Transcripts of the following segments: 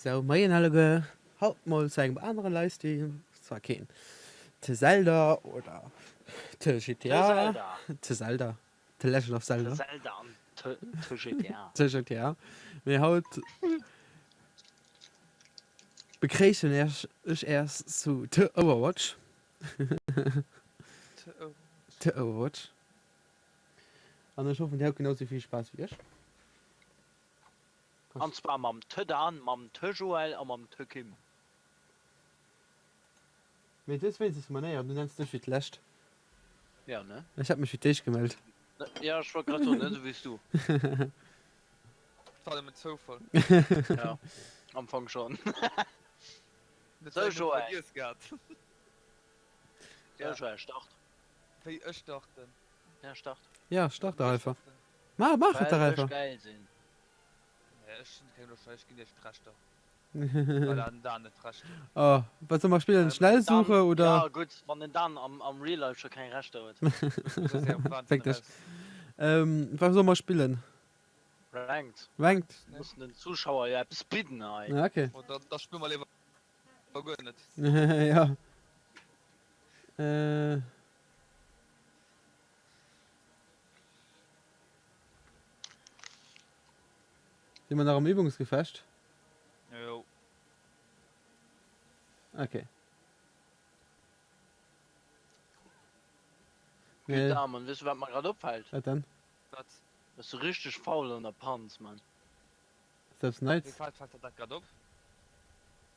Sou, moien alleguer, haut mol zu engem anere Livestream, zwar keen The Zelda oder The GTA, The Zelda, The Legend of Zelda, The Zelda an The GTA, The GTA, mee haut begréissen ech Äech zu The Overwatch, The Overwatch, an ech hoffen dir haut genau sou vill Spaass wéi ech. An zwar mam Tëdan, mam Tëjoël a mam Tëkim. Mee du hues wéinstens Manéier, du nenns dech fir d'lescht. Ja, ne? Ech hat mech fir d'éischt gemellt. Ja, ech wollt grad soen, net esou wéi s du. Dat war nëmmen Zoufall. Ja, am Fong schonn. Net Sou, well ech Joël. vergiess gehat. Sou, Joël, start. Wéi ech starten? Ja, start. Ja, start dach einfach. Ma, maach et dach Well ech einfach. gäil sinn. Nee, ech hunn keng Loscht, ech ginn iech d'Rechter. Well an Dan net d'Rechter. Oh, wat soll mer spillen? Ähm, Schnellsuche Dan, oder? ja gutt, wann den Dan am, am Real Life scho keng Rechter huet. Féck dech. Ähm, wat soll mer spillen? Ranked. Ranked? Mussen den Zuschauer jo eppes bidden hei. Ja, okay. Oh, da, da spille mer léiwer guer net. Ja. Äh. Si mer nach am Übungsgefecht? Jo. Okay. Gutt Nee. da, Mann. Weess du wat mer grad opfällt? Wat dann? Wat? Bass du richteg faul an der Panz, Mann. Selbst Nights. Wéi fällt fällt der dat grad op?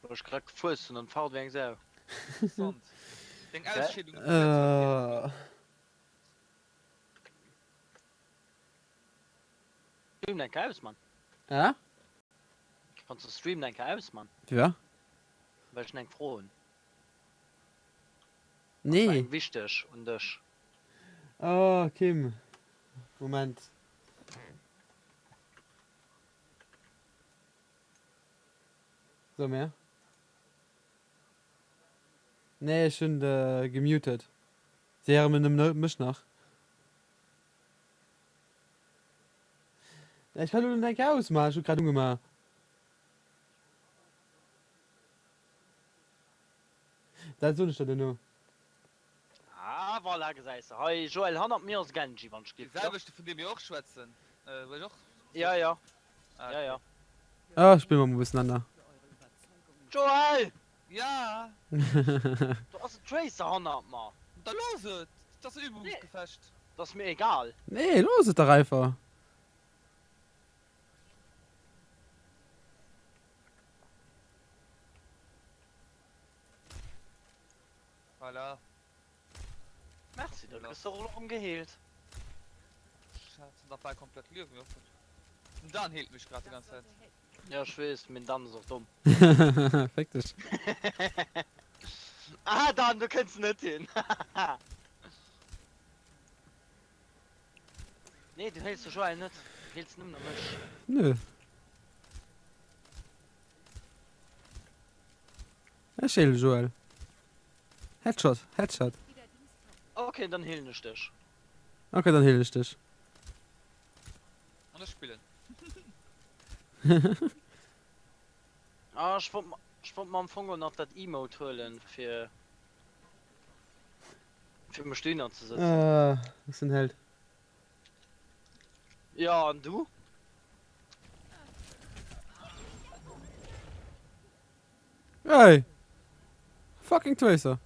Well ech grad gefuerzt hunn an faul wéi eng Sau. Interessant. Deng Ausscheedung ass net Äh. Stream eng Kéier aus, Mann. Hä? Kanns de Stream eng Kéier aus, Mann? Firwat? Well ech eng Fro hunn. Nee. Eng wichteg un dech. Oh, Kim. Moment. So, mehr? Nee, ech hunn de gemuted. Si héiere nëmme mech nach. Ech kann elo net ausmaachen, ech hu grad ugemaach. Dat soen ech der duerno. Ah voilà, gesäis de. Hei Joël, hannert mir ass Genji, wann ech Dee giff, jo? selwechte vun deem mir och schwätzen, wou ech och Ja, ja. Ah, Ja, ja. Ah, spille mer mol e bëssen aner. Joël! Ja! Do ass en Tracer hannert mer. Da looss et! Dat ass e Übungsgefecht. Dat ass mir egal. Nee, looss et dach einfach. Voilà. Merci, da kriss de och elo erëm geheelt. Ech hat nach bal komplett Liewen, mee och gutt. Den Dan heelt mech grad déi ganz Zäit. Ja ech wees, mee den Dan ass och domm. Féck dech. Ah Dan, du kënns net hin. Nee, du heels de Joël net, du heels nëmmen mech. Nö. Ech heelen Joël. Headshot, Headshot. Ok, dann heelen ech dech. Ok, dann heelen ech dech. An ech spillen. Ah, ech wollt, ech wollt mer am Fong och nach dat Emote huelen fir fir mech dohinner ze sëtzen. Ah, bass en Held. Ja, an du? Hey! Fucking Tracer!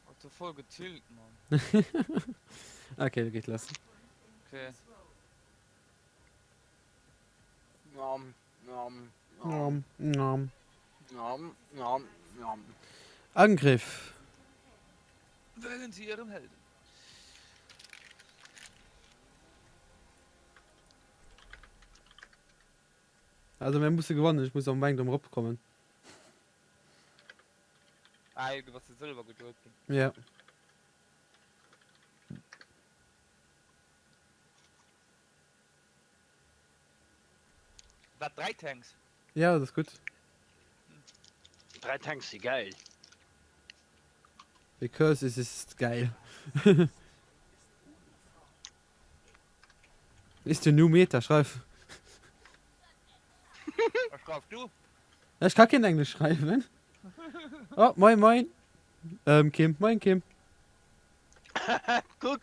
Huet se voll getillt Mann. Ok, da geet lass. Ok. Nom, nom, nom. Nom. Nom, nom, nom. Angriff! Wählen Sie Ihren Helden. Also mir musse gewannen, ech muss am Weng erëm eropkommen. Ah jo, du bass de Sëlwer geduet ginn. Ja. Wat, 3 Tanks? Ja, dat ass gutt. 3 Tanks si gäil. Because es ist geil. Is the new meta, schreif. A schreif du. Ech ka keen Englesch schreiwen. Oh, moin moin. Ähm, Kim, moin Kim. Kuck!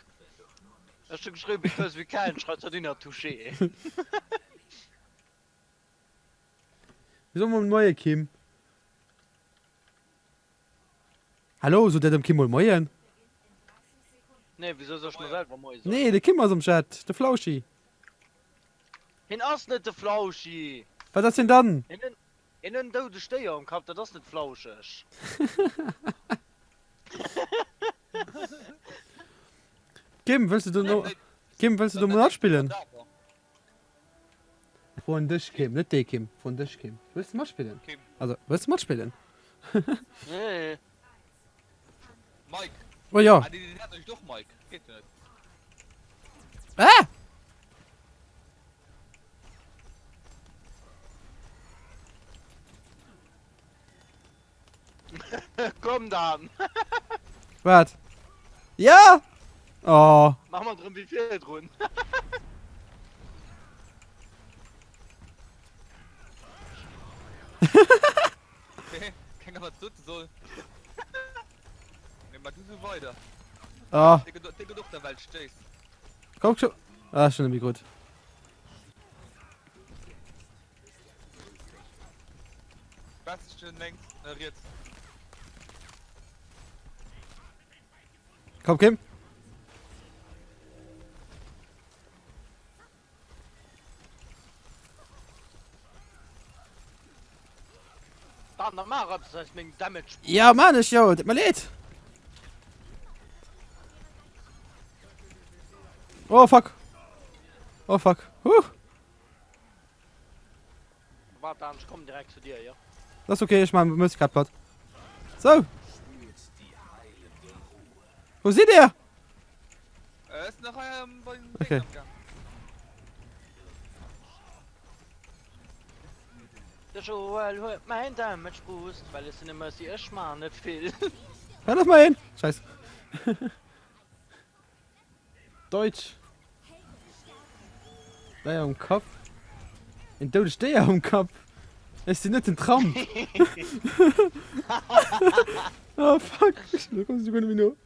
Ech hu geschriwwen, because we can, schreift d'Sadina, touché. So mol Moie Kim. Hallo, sot der dem Kim mol Moien? Nee, wisou soll ech mer selwer Moie soen? Nee, de Kim ass am Chat, de Flauschi. Hien ass net de Flauschi! Wat ass hien dann? Hien huet en doudegt Déier um Kapp, dat ass net flauscheg. Kim, wëlls du do, Kim, wëlls du do mol matspillen? Froen dech Kim, net dee Kim, froen dech Kim. Wëlls de matspillen? Kim. Also, wëlls de matspillen? Nee. Mike. Oh ja. Ah, nee, den hat ech doch Mike. Geet jo net. Ah! Komm dann! Wat? Ja! Oh. Mach mal drin wie virdrun. Okay, kenger wat sote soll. Nee, ma du so weider. Ah. Dee gëtt dee gëtt och der Welt stéiss. Komm schon. Ah, schon net méi gutt. Bastion lenks, äh, riets. Komm, Kim. Dan, dann mach eppes aus mengem Damage. Ja, man ech jo, tut mir leed. Oh fuck. Oh fuck. Huh. Wart Dan, ech kommen direkt zu dir, jo? Das okay, ech man muss grad platt. So. Wo sidd dir? Äh, ist nach ähm, bei den Okay. De Joel huet mäin Damage Boost, well ech sinn e Mercy, ech man net vill. Ja, lass mal hin. Scheiß. Deutsch. Déier um Kapp. En doudegt Déier um Kapp. Ech sinn net den Trump. Oh fuck, ech komm souguer net méi no.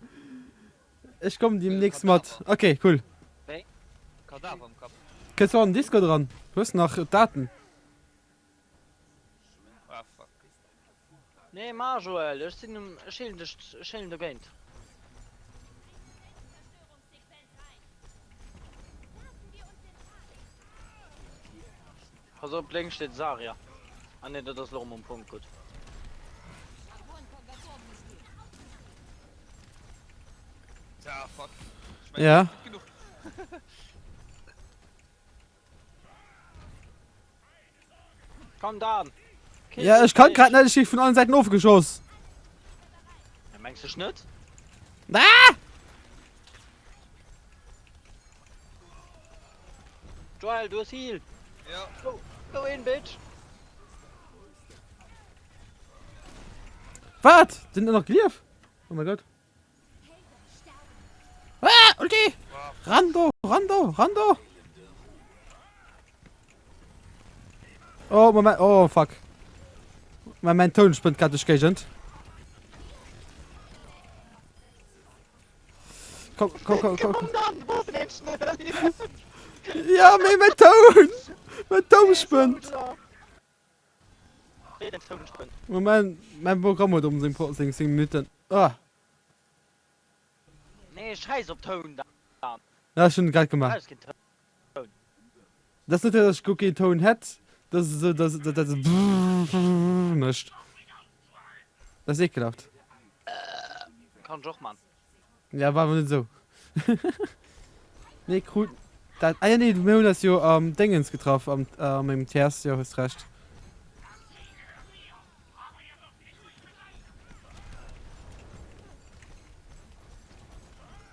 Ech kommen demnächst mat. Okay, cool. Wéi? Kadaver um Kapp. Kënns du an den Discord eran? Hues nach Daten? Ah fuck. Nee mar Joël, ech sinn um, ech heelen dech, ech heelen dogéint. Pass op, lénks steet Zarya. Ah nee, dat ass lo erëm um Punkt, gutt. Ah fuck. Ech mengen, Ja. net genuch. Komm Dan! Kill Ja, dech ech kann nicht. grad net, ech gi vun allen Säiten ofgeschoss. Ja, mengs du net? Ah! Joel, du hues Heal! Ja. Go, go in, bitch! Wat? Sinn der nach gelieft? Oh mein Gott. Ah, Ulti! Rando, Rando, Rando! Oh, Moment, oh, fuck. Mein, mein Toun spënnt grad duerch d'Géigend. Komm, komm, komm, komm. Komm dann, wo ist denn schnell? Ja, mee mein Toun! Mein Toun spënnt! Moment, mein Programm huet um seng, seng, seng Minuten. Ah. Nee, scheiß op Toun dann. Ja, ech hunn grad gemaach. Dat ass net, dass ech guer keen Toun hätt, dat ass esou, dass dat dat esou mécht. Dat ass ekelhaft. Kann ech och man. Ja, war awer net esou. Nee, krut dat. Ah ja, nee, mir hunn eis jo am Déngens getraff, am a mengem TS, jo, hues Recht.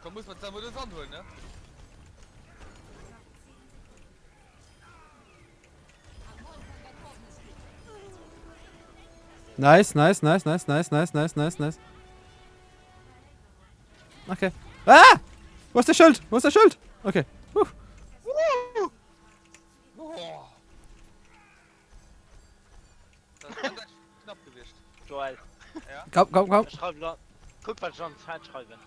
Komm, muss man zusammen den Sand holen, ne? Nice, nice, nice, nice, nice, nice, nice, nice, nice. Okay. Ah! Wo ist der Schild? Wo ist der Schild? Okay. Huh. Komm, komm, komm. Ech schreiwen lo. Kuck wat ech an den Chat schreiwen.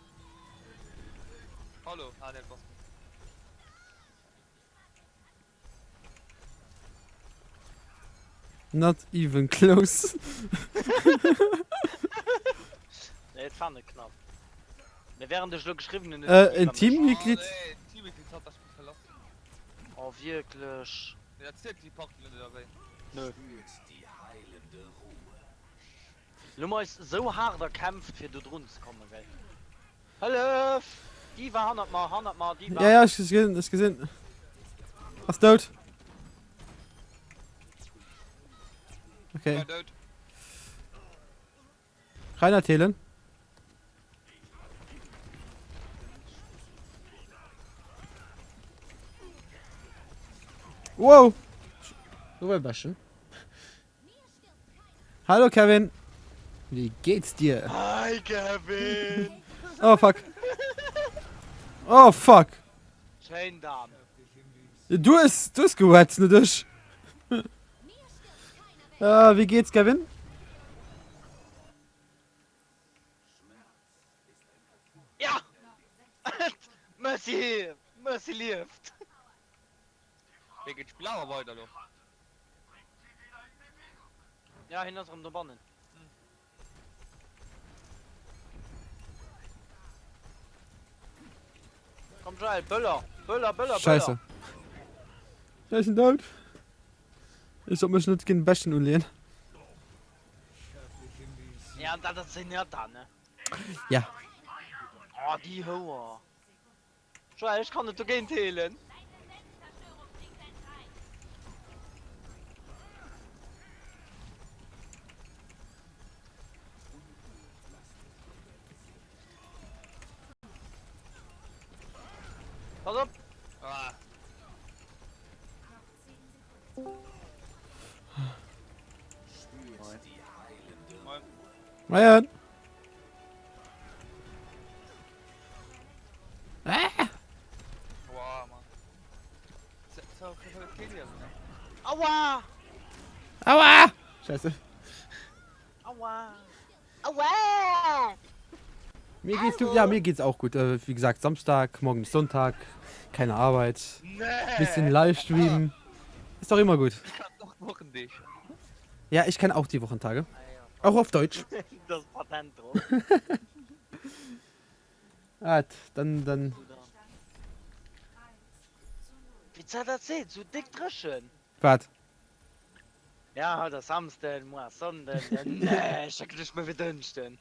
Hallo, ah nee, bass net. Not even close. Nee, et war net knapp. Mee während ech lo geschriwwen hunn, huet Äh, den en Ivan mech. Teammitglied. Oh nee, d'Teammitglied hat das Spiel verlassen. Oh wierklech? Nee, dat zielt déi Partie net, oder wéi? Nö. Lo hu mer eis esou haart erkämpft fir do drun ze kommen, gell? Hëllef! Diva hannert mer, hannert mer, Diva! Ja, ja, ech gesinn, ech gesinn. Ass dout. Okay. War dout. Reinhard healen. Wow! Do war e Beschen. Hallo Kevin! Wie geht's dir? Hi Kevin! Oh fuck! Oh fuck! Schéin Dan! Du hues, du hues gewetzt, net ech! Ah, wie geht's Kevin? Ja! Mercy! Mercy lieft! Wéi geet d'Spill awer weider lo? Ja, hien ass erëm dobannen. Komm Joel, Böller! Böller, Böller, Böller! Scheisse. Ech sinn dout. Ech sollt mech net géint den Beschten uleeën. Ja, dat ass Zenyatta, ne? Ja. Oh, déi Houer. Joël, ech kann net dogéint heelen. Pass op! Ah. Moien! Aua! Aua! Scheiße. Aua! Aua! Mir geht's du, ja, mir geht's auch gut. Äh, wie gesagt, Samstag, morgen ist Sonntag, keine Arbeit, Nee! bisschen Livestream. Ist doch immer gut. Wochendeeg. Ja, ich kenne auch die Wochentage. Auch auf Deutsch. Das Patent drop. Ah, dann, dann. Wéi soll dat sinn? Sou déck dréchen? Wat? Ja, haut ass Samsden, muer ass Sonnden. Nee, ech schécken dech muer fir Dënschden.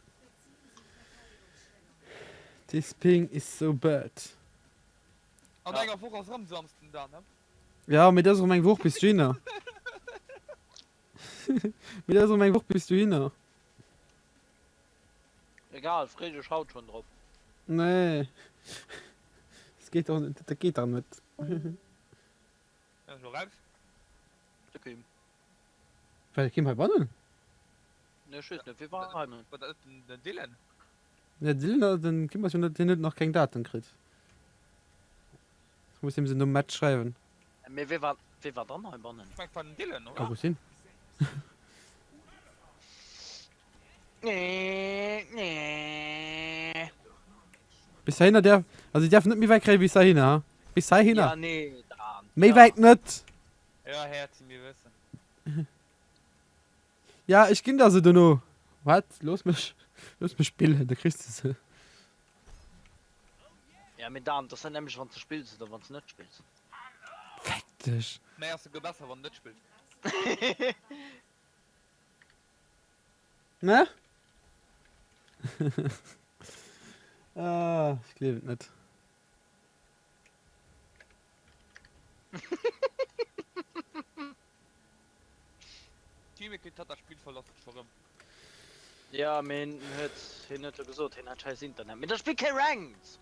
This ping is so bad. An enger Woch ass erëm Samsden dann, he? Ja, mee dat ass erëm eng Woch bis dohinner. Mee dat ass erëm eng Woch bis dohinner. Egal, free dech haut schon drop. Nee. Das geht doch net, dat geht doch net. Ja, lo raus. De Kim. War de Kim heibannen? Nee, ech weess net, wie war heibannen? War dat net den, den Dylan? Ne, Dylan, den Kim ass jo net, deen huet nach keng Daten kritt. Ech muss him se nom Match schreiwen. Mee wee war, wee war dann heibannen? Ech meng, et war den Dylan, oder? Ka gutt sinn. Nee, nee. Bis heihinner däerf, also si däerfen net méi wäit kréien bis heihinner, ha? Bis heihinner. Ja, nee, dann. Méi ja. wäit net! Ja, Häerzi, mir wëssen. Ja, ech ginn der se dono. Wat? Looss mech, looss mech spillen, da kriss de se. Ja, mee Dan, dat ass net nämlech wann s de spills oder wann s de net spills. Feck dech! Mä ass souguer besser wann en net spillt. Ne? Ah, ech gleewen et net. Teammitglied hat das Spiel verlassen scho rëm. Ja, mee hien huet, hien huet jo gesot, hien hätt scheiss Internet. Mee da spill kee Ranked!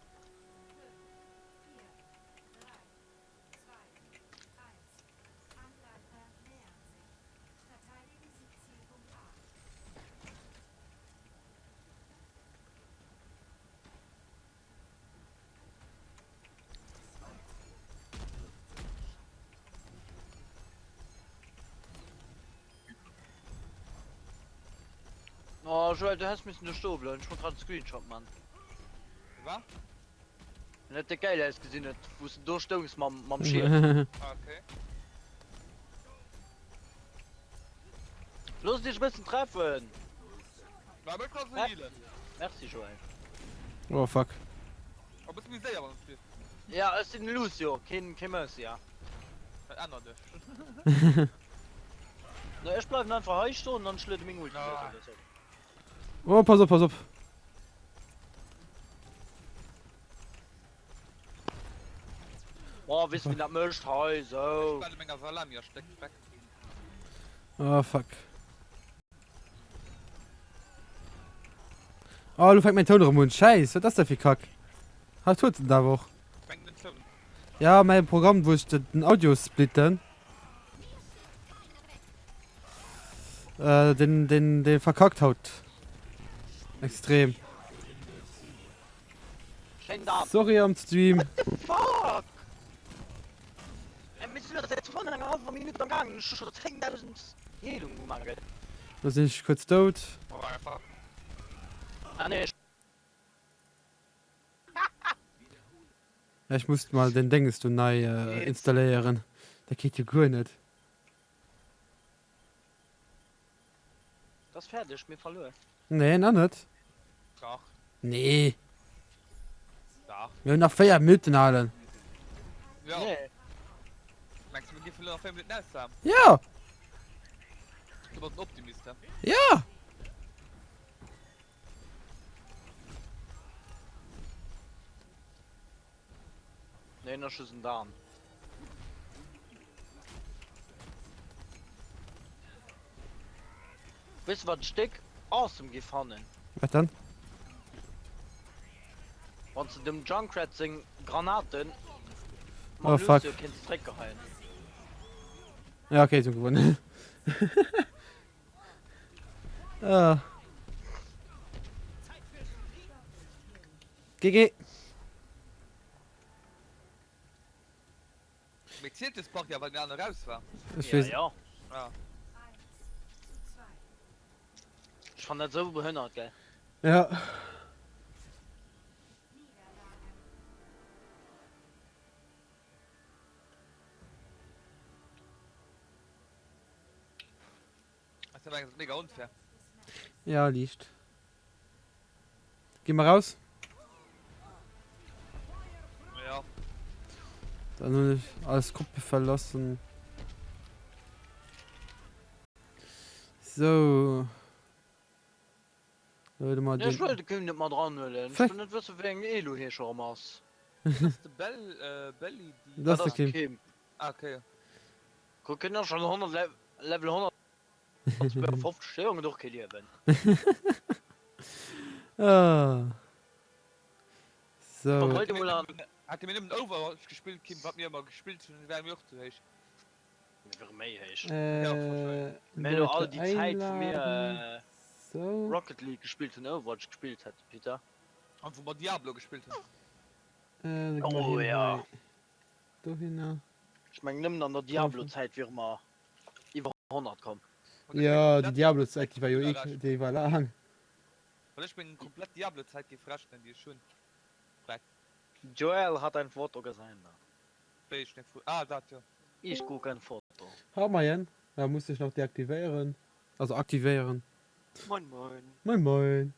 Oh. Joël, du häss missen do stoe bleiwen, ech wollt grad e Screenshot man. Wat? En huet déck geil ausgesinn, huet wous de do stoungs mam mam Schiet. Ah okay. Loosst iech e bëssen treffen! Mä mech kanns de healen. Merci Joël. Oh fuck. A bësse méi séier wann et geet. Ja ech sinn den Lucio, keen kee Mercy ja. Dat ännert ech. Ne ech bleiwen einfach hei stoen an ech luede meng Ulti ah. Oh pass op pass op. Oh weess wien dat mécht hei sou. Ech menger Salami a Stéck Speck. Oh fuck. Oh lo fänkt mäin Toun erëm un. Schäiss, wat ass dat fir Kack? Hat huet den awer och. Fänkt den Toun. Ja, mäi Programm wou ech den Audio splitten. Äh, den, den, den verkackt haut. Extrem. Schéin Dan. Sorry am Stream. What the fuck? Ey, mir sinn doch seit vun enger halwer Minutt am Gaang, ech hu scho 10.000 Heelung gemaach, gell? Da sinn ech kuerz dout. Oh, einfach. Ah nee, ech. Ech muss mal den Denges do nei installéieren. Dat geet jo guer net. Dat ass fäerdeg, mir verluer. Nee, nach net. Dach. Nee. Dach. Mir hunn nach 4 Minutten, Alen. Ja. Nee. Mengs du, mir géifen elo nach 4 Minutten aushalen? Ja. Du bass en Optimist, hä? Ja. Nee, nach just en Darm. Weess de wat ech déck awesome géif fannen? Wat dann? Wanns de dem Junkrat seng Granaten Oh mam fuck. Lucio kéints zréckgeheien. Ja okay, sie hunn gewonnen. ah. GG. Mee zielt des Partie well den aner raus war? Ech Ja, weess. ja. Ah. Ech fann dat sou behënnert, gell. Ja. Ass awer mega onfair. Ja, liicht. Gi mer raus? Ja. Dann hunn ech eis Gruppe verlassen. So. Leute mal Ech den. wëll de Kim net mat eranhuelen. Ech Fuck. wëll net wëssen, wéi eng Elo hie scho erëm ass. Dat ass de Bell, äh, Belly, déi. Dat ass de Kim. Kim. Ah, okay. Kuck, hien ass schon 100 Le Level 152, dee Jong huet och kee Liewen. Ah. So. Komm, hol de mol an. Hätte mir nëmmen Overwatch gespillt, Kim, wat mir ëmmer gespillt hunn, wäre mir och ze héich. Mir wäre méi héich. Äh, Mä elo all Leute déi Zäit, wou mir einladen. So. Rocket League gespillt hunn, Overwatch gespillt hätte, Peter. An wou mer Diablo gespillt hunn. Äh, da gi mer Oh hien ja. hei dohinner. Ech mengen nëmmen an der Diablo-Zäit wiere mer iwwer 100 komm. Ja, déi Diablo-Zäit, déi war jo eh, déi war laang. Wann ech meng komplett Diablo-Zäit géif rechnen, déi ech hunn, Dreck. Joel hat ein Foto gesehen. Wéi ech eng Fo-, ah dat jo. Ich guck ein Foto. Ha moien, da muss ech nach deaktivéieren, also aktivéieren. Moin moin. Moin moin.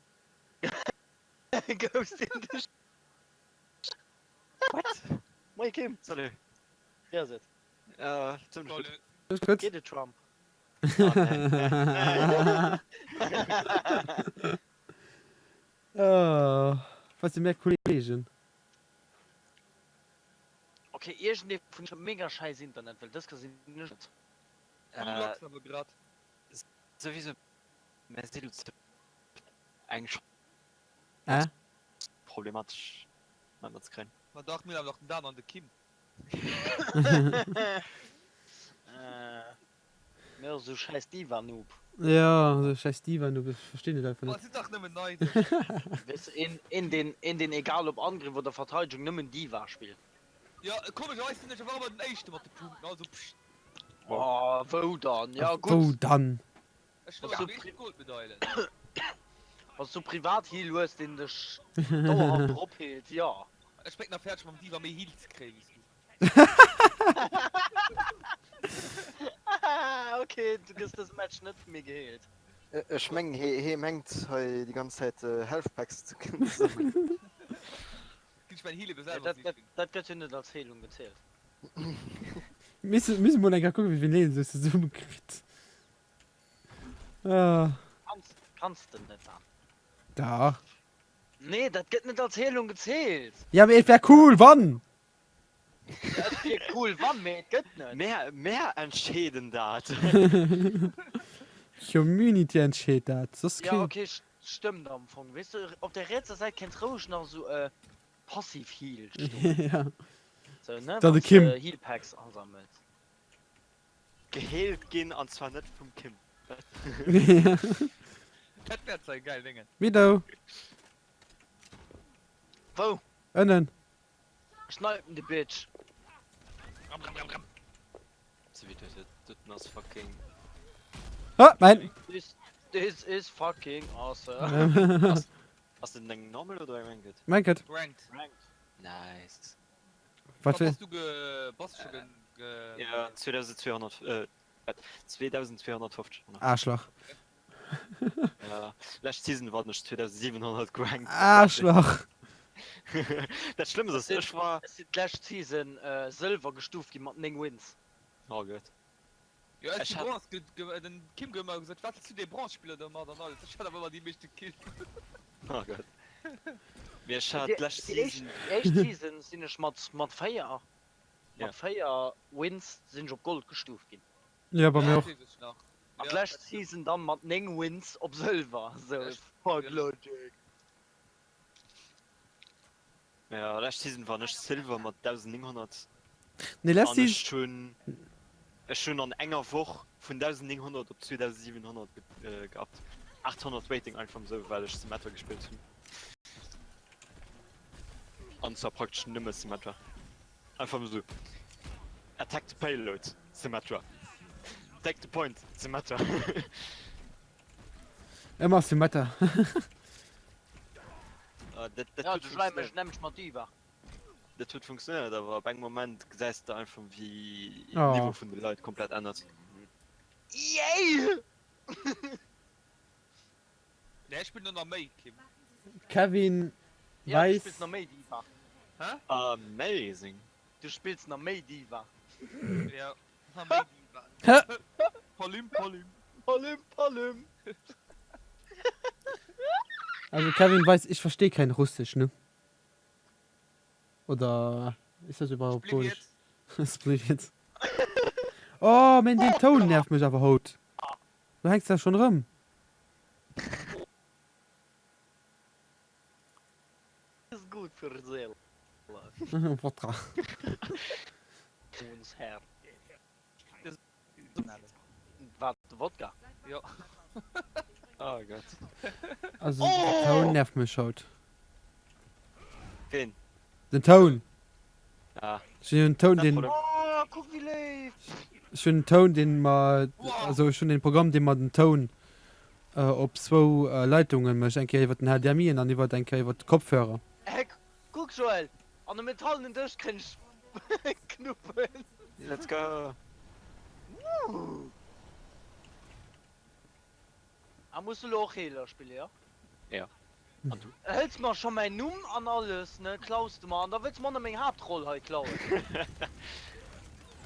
Ghost in the What? Moie Kim. Salut. Wéi ass et? Äh, zimmlech gutt. Salut. Alles gutt? Geet et Trump? Ah, nee. Ah, wat si mär Kollegen? Ok, iergendee vun iech huet mega schäiss Internet, well dës gesinn ech net. Du lachs awer grad. Souwisou, mä si lo ze eng Chance. Äh? Problematesch mat ze kréien. Ma dach, mir hunn awer nach den Dan an de Kim. Mir och sou schäiss Diva-Noob. Ja, sou schäiss Diva-Noob, ech verstinn et einfach Ma net. sidd dach nëmmen neidesch. Weess een, een deen, een deen egal ob Angriff oder Verteidegung nëmmen Diva spillt. Jo, komescherweis sinn ech awer ëmmer den Éischte mat de Punkten, also pscht. Oh, wou dann? Ja gutt. Wou dann? Ech hunn awer déi meescht Goldmedailen. Wann s du privat Heal hues deen dech dauerhaft erop healt, jo. Ech bréngt nach fäerdeg mam D.Va méi Heal ze kréien wéi s du. Ok, du gëss dëse Match net vu mir gehealt. Ech mengen hee mengt hei déi ganz Zäit Health Packs ze sammelen. Ginn ech mäin Heal ebe selwer sichen. Dat gëtt jo net als Heelung gezielt. Missen missen mol eng Kéier kucken wéivill een sou zesumme kritt. Ah. Kanns, kanns de net dann. Dach. Nee, dat gëtt net als Heelung gezielt. Ja mee et wär cool wann! Ja, et wier cool wann, mee et gëtt net. Mär, mär entscheeden dat. D'Community entscheet dat, soss Ja keen. okay, stëmmt am Fong. Weess de, op der rietser Säit kéint roueg nach esou e Passive Heal stoen. Ja. Sou, ne, Dann de wann s Kim. de Heal Packs asammels. Geheelt ginn an zwar net vum Kim. Dat wär zwar e geil Déngen. Mido. Wou? Ënnen. Snipen de Bitch. Ram ram ram ram. Dat ass fucking. Ah, mein. This, this is fucking awesome. Ass dat eng normal oder eng ranked? Ranked. Ranked. Ranked. Nice. Wat fir? Bass du ge bass scho ge ge Ja, 2200 äh, wat 2250. Aarschlach. Ja, lescht Season war ech 2700 gerankt. Aarschlach. Dat Schlëmmst ass, ech war. Ech sinn d'lescht Season Sëlwer gestuuft gi mat 9 Wins. Oh Gott. Jo, ech Ech si hat. Bronze ge ge den Kim huet ëmmer gesot, wat hues du dee Bronze-Spiller domat an alles. Ech hat awer ëmmer déi meeschte Kills. Oh Gott. Mee ech hat Déi d'lescht déi éischt Season. déi éischt Season sinn ech mat mat 4 Ja. mat 4 Wins sinn ech op Gold gestuuft ginn. Ja, bei Ja, mir dat och. weess ech nach. An Ja, d'lescht dat stimmt. Season dann mat 9 Wins op Sëlwer. Sou Ech fuck ja. logic. Ja, lescht Season war ech Silver mat 1900 Nee, lescht an ech Season. hunn ech hunn an enger Woch vun 1900 op 2700 ge geuppt. 800 Rating einfach esou well ech Symmetra gespillt hunn. An zwar praktesch nëmme Symmetra. Einfach esou Attack the payload, Symmetra. Take the point, Symmetra. Ëmmer Symmetra. Ah, dat, dat Ja, huet du schleim mech funktionéiert. nämlech mat D.Va. Dat huet funktionéiert, awer op engem Moment gesäis de einfach wéi den Niveau Oh. vun de Leit komplett ännert. Yay! Nee, ech spillen der nach méi, Kim. Kevin Ja, du weis. spills nach méi D.Va. Hä? Amazing! Du spills nach méi D.Va. Ja, nach méi D.Va. Hä? Palüm, palüm. Palüm, palüm. Also Kevin weis, ich verstehe kein Russisch, ne? Oder ist das überhaupt Polnisch? Spliwiec. Spliwiec. Oh, men den Toun nervt mech awer haut. Du hänks da schon rëm. Ist gut für die Seele. Wodka. Uns Herr. Wat de Wodka? Jo. Oh Gott. Also den Toun nervt mech haut. Ween? Den Toun. Ah. Ech hunn en Toun deen. Oh, kuck wéi léif! Ech hunn en Toun deen mer, also ech hunn en Programm deen mer den Toun op zwou Leitungen mécht, eng Kéier iwwert den HDMI an dann iwwert eng Kéier iwwert d'Kopfhörer. Hä, kuck Joël, an e metallenen Dësch kréien ech Knuppen. Let's go! Woo! Ah, muss du lo och Healer spille, jo? Ja. An du? Hëls mer scho mäin Numm an alles, ne, klaus de mer an da wëlls mer och nach meng Haaptroll hei klauen.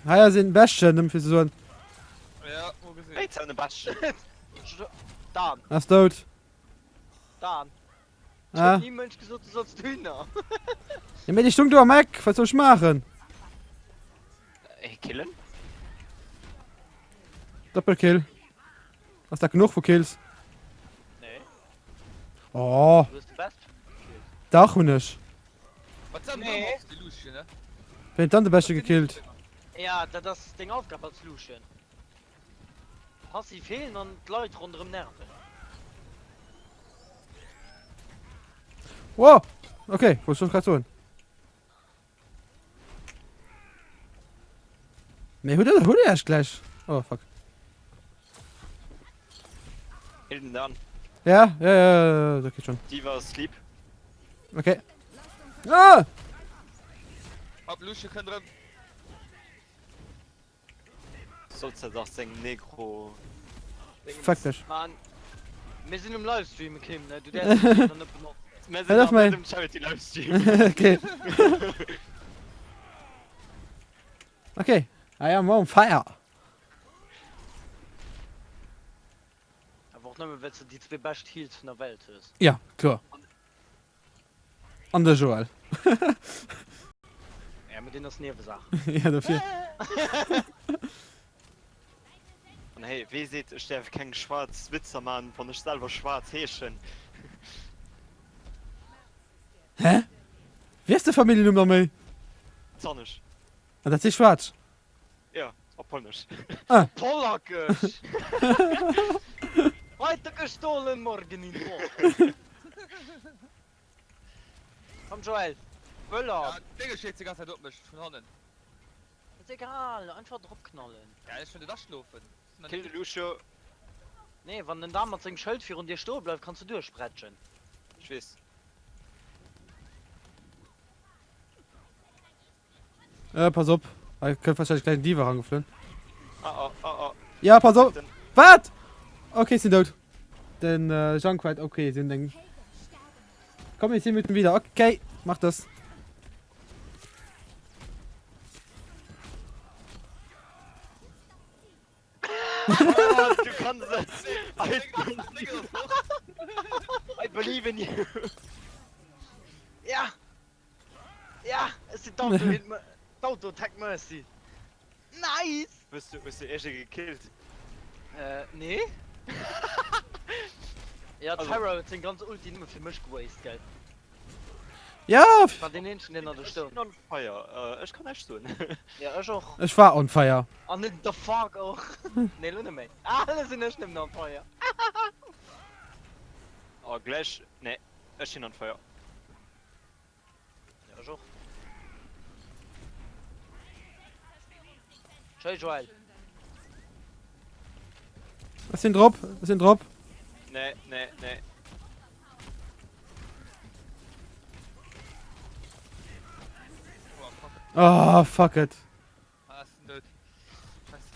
Hei ass een Beschten, nëmmen fir ze soen. Ja, mol gesinn. Wéi zou ne Beschten? Dan. Ass dout. Dan. Ah? Huet ni Mënsch gesot, du solls dohinner. Ja, mee déi stung do am Eck, wat soll ech maachen? Äh, killen? Doppelkill. Ass dat genuch vu Kills? Nee. Oh. Du hues de Best gekillt. Dach hunn ech. Wat dann Nee. nee. de Lucian, ne? Ween huet dann de Beschte gekillt? Ja, dat ass deng Aufgab als Lucian. Passiv heelen an d'Leit ronderëm nerven. Wow! Okay, wollt ech grad soen. Mee hutt der hutt der echt gläich. Oh fuck. Kill den Dan. Ja, ja, ja, dat geet schon. D.Va asleep. Okay. Ah! Hopp, Lucio kënnt erëm. Solls dat dach seng Negro. Fuck dech. Mann, mir sinn um Livestream, Kim, ne? Du däerfs dech dann net benotzen. Mir sinn Hëllef nach mir. net um Charity Livestream. Okay. Okay, I am on fire. Awer och nëmmen, well s de déi zwee bescht Heals vun der Welt hues. Ja, kloer. An de Joël. Ja, mee deen ass Niewesaach. Ja, dofir. An hey, wee seet ech däerf keng schwaarz Witzer man, wann ech selwer schwaarz heeschen? Hä? Wéi ass de Familljennumm nach méi? Zannesch. An dat si schwaarz? Ja, op Polnesch. Ah. Polakesch! Heute gestohlen, morgen in Polen. Komm Joël, Böller! Ja, d'Dénge schléit déi ganz Zäit op mech vun hannen. Ass egal, einfach drop knallen. Ja, ech wëll net aschlofen. Kill de Lucio. Nee, wann den da mat sengem Schëld virun dir stoe bleift, kanns du duerchbretschen. Ech weess. Äh, pass op. Hei kënnt wahrscheinlech gläich en D.Va rangeflunn. Ah oh, oh oh. Ja, pass op. Wat? Okay, ech sinn dout. Den äh, Junkrat, okay, sinn eng. Komm, in 10 Minuten wieder. Okay, mach das. Oh, du kannst es. I, I believe in you. Ja! Ja, ech sinn d'Auto hit d'Auto Tech Mercy. Nice! Hues du, hues du Esche gekillt? Äh, nee. Ja, d'Pharah huet seng ganz Ulti nëmme fir mech gewastet, gell? Ja! Ech war deen eenzegen, deen nach do Ech stoung. sinn on fire, äh, ech kann näischt soen. Ja, ech och. Ech war on fire. An net the fuck och. Nee, elo net méi. Ah, elo sinn ech nëmmen on fire. Oh, gläich, nee, ech sinn on fire. Ja, ech och. Schéi Joël. Ech sinn drop, ech sinn drop. Nee, nee, nee. Oh, fuck it. Ah, ech sinn dout. Scheiße.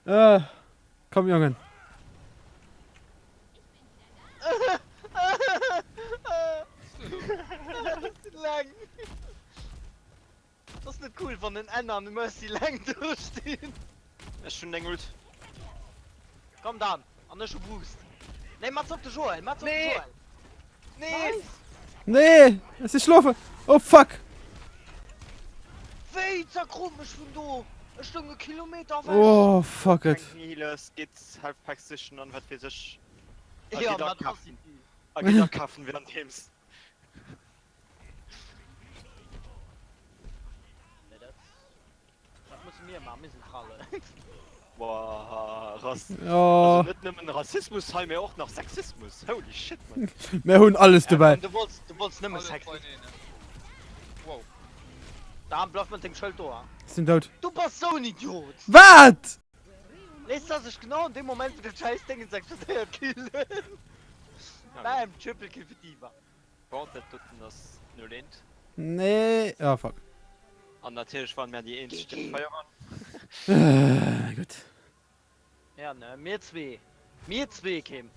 Äh, komm Jongen. Leng. Das ass net cool, wann en Enn an e Mercy leng do stinn. Ech hunn deng Ult. Komm Dan, an ech hu Boost. Nee, matz op de Joël, matz op de Nee. Joël. Nee! Nice. Nee, ech si schlofen. Oh fuck. Wéi zerkrot mech vun do? Ech stoung e Kilometer ewech. Oh fuck it. Keng Healers, gitt Health Packs sichen an wat weess ech. A Ja, gitt mat akafen. A gitt akafen währenddeems. Nee, dat, dat musse mir maachen, mir sinn Trallen. Boah, Rass. Oh. Also net nëmmen Rassismus hei, mee och nach Sexismus. Holy shit, man. Mir hunn alles Ja, dobäi. komm, du wollts, du wollts nëmme Alles Sex. beieneen, ne? Wow. Dan, bleif mat dengem Schëld do, ha. Ech sinn dout. Du bass sou en Idiot! Wat? Léisst der sech genau an deem Moment, wou dat schäiss Déngens explodéiert, killen. Bam, Triple Kill fir d'Diva. Bon, dat doten ass 0 1. Nee, oh fuck. An natierlech waren mär déi eenzeg déi Feier waren. Gutt. Ja ne, mir zwee. Mir zwee, Kim.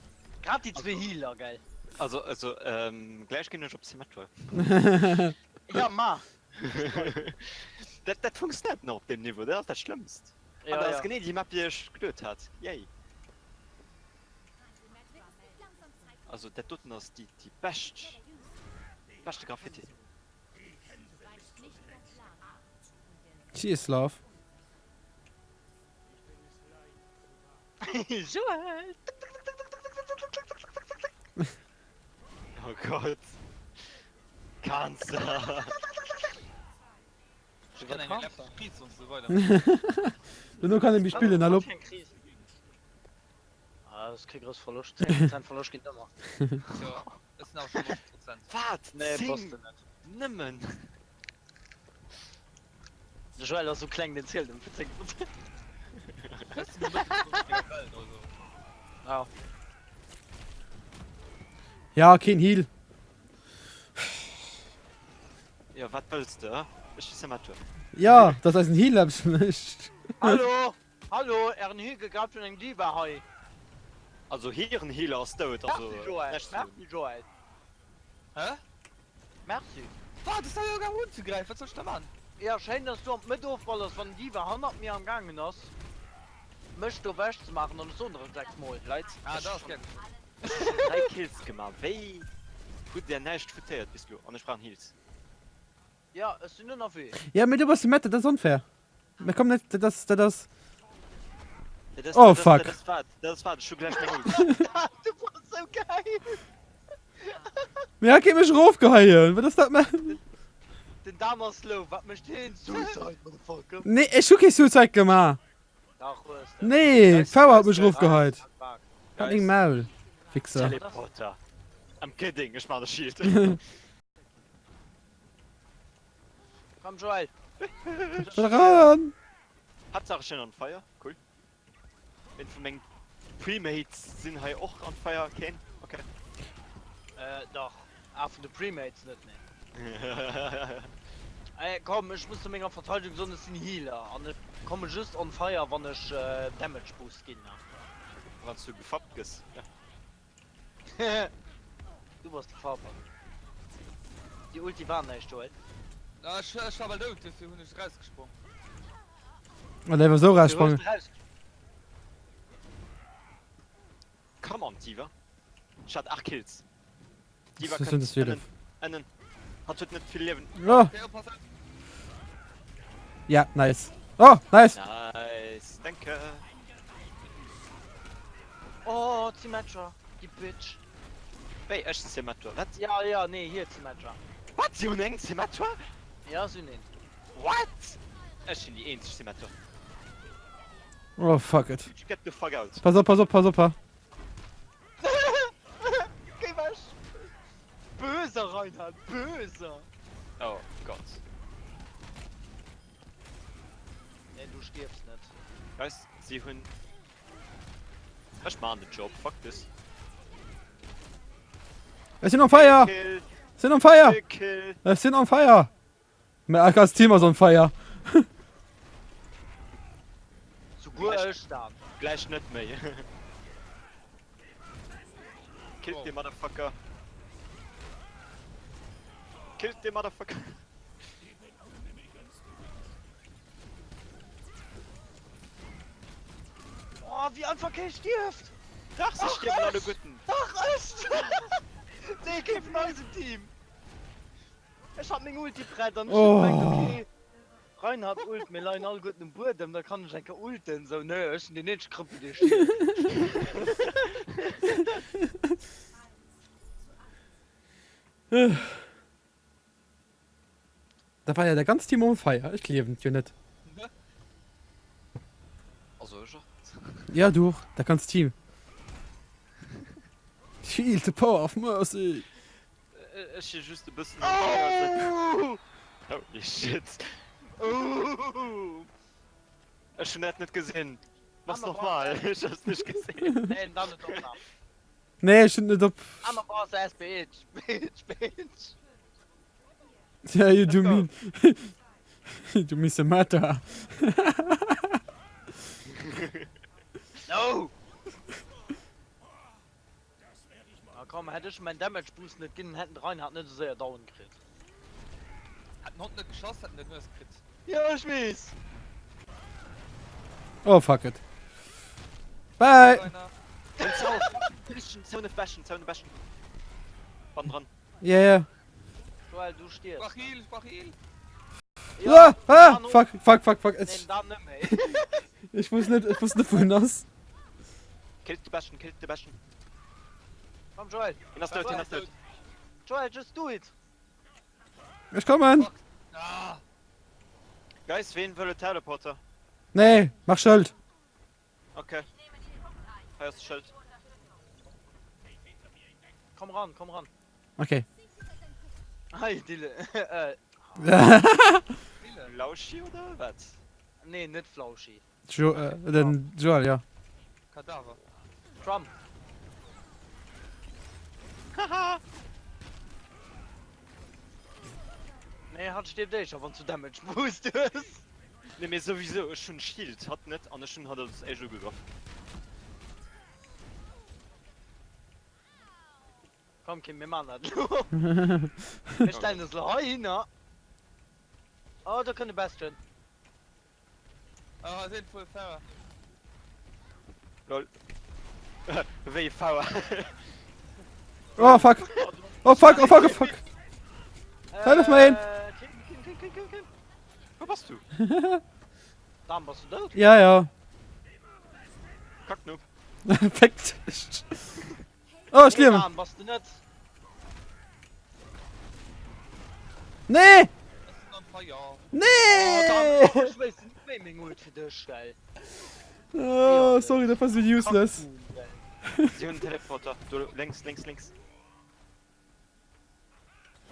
Grad déi zwee Healer, gell? Also, also, ähm, gläich ginn ech op Symmetra. Ja, ma. Dat, dat funktionéiert nach op deem Niveau, dat ass dat Schlëmmst. Ja, An dat ja. ass genee déi Map, déi ech geduet hat. Yay. Also dat doten ass déi, déi bescht, beschte Graffiti. Cheers, love. Joël! Oh Gott. Cancer. Ich kann eng elektresch Kris sonst so weider. Dono kann e méi spillen, hallo. Ah, das ist kein großer Verlust. 10% Verlust geht immer. Jo, das sind auch schon 90%. Wat? Nee, 10? bass du net. Nëmmen? De Joël ass sou kleng, den zielt ëm fir 10%. Ja. Ja, keen Heal. Ja, wat wëlls de, hä? Ech si Symmetra. Ja, dass eisen Heal eppes mécht. Hallo! Hallo! Ären Heal gëtt grad vun engem D.Va hei. Also hiren Healer ass dout, also Merci Joël, näischt ze hunn. merci Joël. Hä? Merci. Wat? Ech war jo gaang unzegräifen, wat soll ech da man? Ja, schéin dass du an d'Mëtt ofballers wann den D.Va hannert mir am gaangen ass mech do wech ze maachen an ech soen der et 6 mol. Leit, Ah, ech da ass hunn gär geschéngt. ech hunn 3 Kills gemaach, wéi hutt där näischt foutéiert bis elo an ech brauchen Heals. Ja, ech sinn ënnerwee. Ja, mee du bass de Mette, dat ass onfair. Mä komm net, dat ass, dat ass. Dat ass, Oh dat ass, fuck. dat ass wat, dat ass wat, ech hu gläich meng Ult. Du bass sou geil! Mee hei kéint mech erofgeheien, wat ass dat mä. Den Dan ass low, wat mécht heen? Suicide, motherfucker! Nee, ech hu kee Suicide gemaach. Dach hues de. Nee, Guys, d'Fau hat guys, mech guys, erofgeheit. Fuck. Halt deng guys. Maul, Wichser. Teleporter. I'm kidding, ech man e Shield. Komm Joël. Ran! Haaptsaach ech sinn on fire, cool. Een vun mengen Premates sinn hei och on fire, keen? Ok. Äh, dach. Ah, vun de Premates net, nee. Äh, komm, ech muss zu menger Verteidigung soen, ech sinn Healer an ech komme just on fire, wann ech Damage Boost ginn. Wann s du gefappt gëss, ja. Du bass de Faber. Déi Ulti war näischt, Joël. Na, ech, ech war bal dout, dofir hunn ech rausgesprong. An der war so Du hues raussprangen. raus. Come on, D.Va. Ech hat 8 Kills. D.Va Das sind kënnt 12. ënnen, ënnen. Hatt huet net vill Liewen. Oh. Okay, oppassen. Ja, nice. Oh, nice. Nice, danke. Oh, Symmetra, déi Bitch. Wéi, ech Symmetra, wat? Ja, ja, nee, hier Symmetra. Wat, si hunn eng Symmetra? Ja, si hunn een. What? Ech sinn déi eenzeg Symmetra. Oh, fuck it. Get the fuck out. Pass op, pass op, pass op, ha. Géi wech! Böser Reinhard, böser! Oh Gott. Nee, du stierfs net. Guys, si hunn. Ech maan den Job, fuck this. Ech sinn on fire! Kill, Sinn on fire! kill. Ech sinn on fire! Mä ganz Team ass on fire. Souguer ech dann. Gläich net méi. Killt dee Motherfucker. Killt dee Motherfucker. Oh, wéi einfach kee stierft! Dach, se stierwen alleguerten. Dach, ech! Nee, kee vun eisem Team! Ech hat meng Ulti prett an ech hun gemengt ok Reinhardt ult, mir leien alleguerten um Buedem, da kann ech eng Kéier ulten, sou nö ech sinn deen eenzege Krëppel dee stierft. Da war ja der ganz Team on fire, ech gleewen et jo net. Also ech och. Ja du och, dat ganz Team. Feel the power of mercy. Ech si just e bëssen oh! Holy shit. Oh! Ech hun dat net gesinn. Mach's nochmal. Ech hab's nicht gesinn. Nee, dann net opnahm. Nee, ech hun net op. I'm a boss ass bitch, bitch, bitch. Yeah, you do mean. You do me some matter. No! Ah komm, hätt ech mäin Damage Boost net ginn, hätt den Reinhardt net esou séier down kritt. Hätt den Hond net geschoss, hätt en den Hues kritt. Jo, ech weess! Oh fuck it. Bye! Zoune Bastion. Wann dran. Yeah, yeah. Joël, du stierfs. Brauch Heal, ech brauch Heal! Ah, ah, fuck, fuck, fuck, fuck. Nee, dann net méi. Ech wusst net, ech wusst net wou en ass. Killt de Bastion, killt de Bastion. Komm Joël. Hien ass dout, hien ass dout. Joël, just do it. Ech kommen! Ah! Guys, ween wëll e Teleporter? Nee, mach Schëld! Okay. Hei ass de Schëld. Komm ran, komm ran. Okay. Hei, Dille. Äh. Flauschi oder wat? Nee, net Flauschi. Jo, äh, den Joel, ja. Kadaver. Trump. Haha. Nee, hatt stierft éischter, wann s du Damage Boost hues. Nee, mee souwisou, ech hunn Shield, hatt net, an ech hunn hatt als éischt ugegraff. Komm Kim, mir man dat elo. Mir stellen es lo heihinner. Oh, do kënnt e Bastion. Oh, hei sinn puer Pharah. Lol. Wéi Pharah? Oh fuck! Oh fuck, oh fuck, oh fuck! Hëllef mer een! Kim, Kim, Kim, Kim, Kim, Kim. Wou bass du? Dan, bass du dout? Ja, ja. Kacknoob. Fick dech. Oh, ech liewen. Dan, bass du net? Nee! Nee! Oh, Dan, ech wéisst net méi meng Ult fir dech, gell? Oh, sorry, dat war sou useless. Si hunn en Teleporter. Do lénks, lénks, lénks.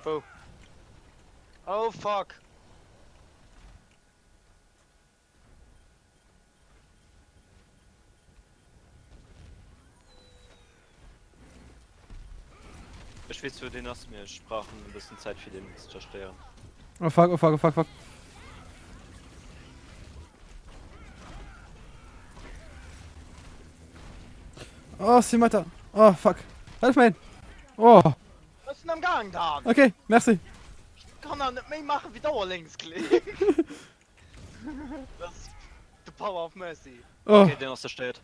Wou? Oh fuck! Ech weess wou deen ass, mee ech brauch e bëssen Zäit fir deen ze zerstéieren. Oh fuck, oh fuck, oh fuck, fuck. Oh, Symmetra. Oh fuck. Hëllef mir! Oh. Ech sinn am Gaang, Dan. Okay, merci. Ech kann nach net méi maachen wéi Dauerlénksklick. Das ist the power of mercy. Oh. Okay, den ass zerstéiert.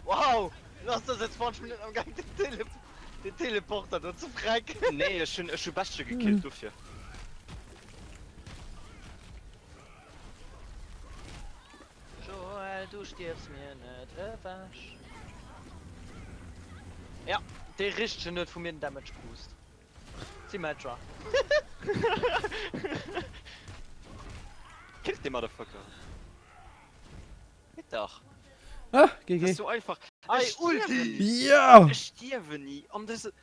Wow, lass das jetzt 20 Minuten am Gang den, Tele den Teleporter do ze frecken. Nee, ech hunn ech hu Bestie gekillt dofir. Joel, du stierfs mir net ewech. Ja, dee richtegen huet vu mir den Damage Boost. Symmetra. Killt dee Motherfucker. Geet dach. Ah, GG. Dat ass sou einfach. Ei, Ech Ulti! stierwen ni. Ja! Ech stierwen ni. An dëse,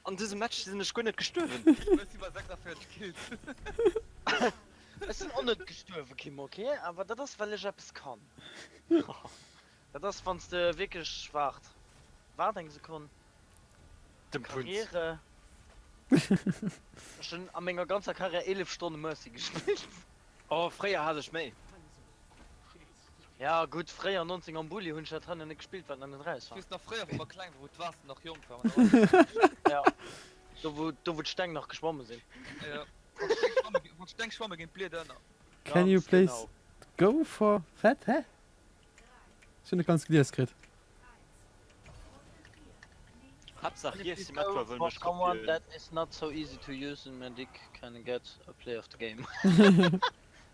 an dësem Match sinn ech guer net gestuerwen. Ech si bei 46 Kills. Ech sinn och net gestuerwen, Kim, ok? Awer dat ass well ech eppes kann. Dat ass wann s de wierklech, waart, waart eng Sekonn. Dem Punz. Karriere. Ech hunn a menger ganzer Karriär 11 Stonne Mercy gespillt. Oh, fréier hat ech méi. Ja gutt, fréier 19 am Bulli hunn ech dat hei nach net gespillt, wat nach net raus Ech war. weess nach fréier, wou mer kleng waren, wou d'Waasser nach jonk war. An da war Ja, do wou, do wou d'Steng nach geschwomme sinn. Ja, wann d'Steng schwamme ginn, wann d'Steng schwamme ginn, d'Blieder ënner. Can you Ganz please genau. go for that? Hä? Ech hunn net ganz gelies kritt. Haaptsaach If hir you Symmetra go wëll for mech someone kopien. that is not so easy to use in Medic can get a play of the game.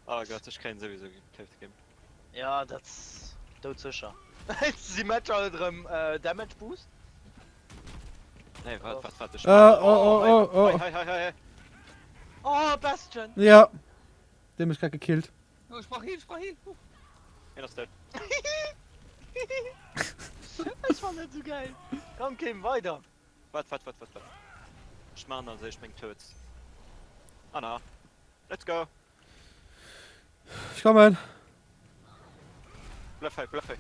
Oh Gott, ech kréien souwisou play of the game. Ja, dat ass doudsécher. Symmetra huet erëm Damage Boost. Nee, waart, waart, waart, ech Oh, oh, oh, oh, oh. Hei, hei, hei, hei. Oh, Bastion! Ja. Deen huet mech grad gekillt. Oh, ech brauch Heal, ech brauch Heal. Huh. Hien ass dead. Ech fannen dat sou geil. Komm Kim, weider. Waart, waart, waart, waart, waart. Ech maachen als éischt meng Turrets. Anna, let's go. Ech kommen. Bleif hei, bleif hei.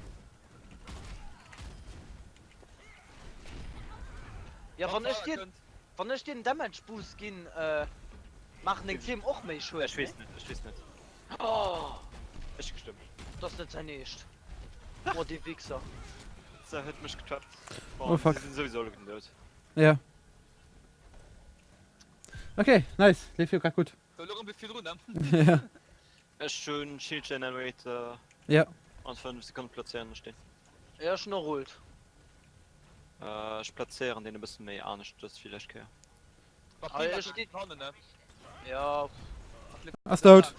Ja, wann ech dir, Kënnt. wann ech dir den Damage Boost ginn, maachen deng Tierm och méi Schued, Ech weess net, ech weess net. Oh! Ech gestëmmt. Dat ass net säin Eescht. Oh, dee Wichser. Se huet mech getrappt. Oh fuck. Si sinn souwisou alleguerten dout. Ja. Okay, nice. Leef jo grad gutt. So, elo rëm wéi virdrun, ne? Ja. Ech hunn Shield Generator Ja. an 5 Sekonnen plazéieren ech deen. Ja, ech hunn och Ult. Ech plazéieren deen e bësse méi anescht dës villäicht Kéier. Ah, ech steet hannen, ne? Ja. Ass dout.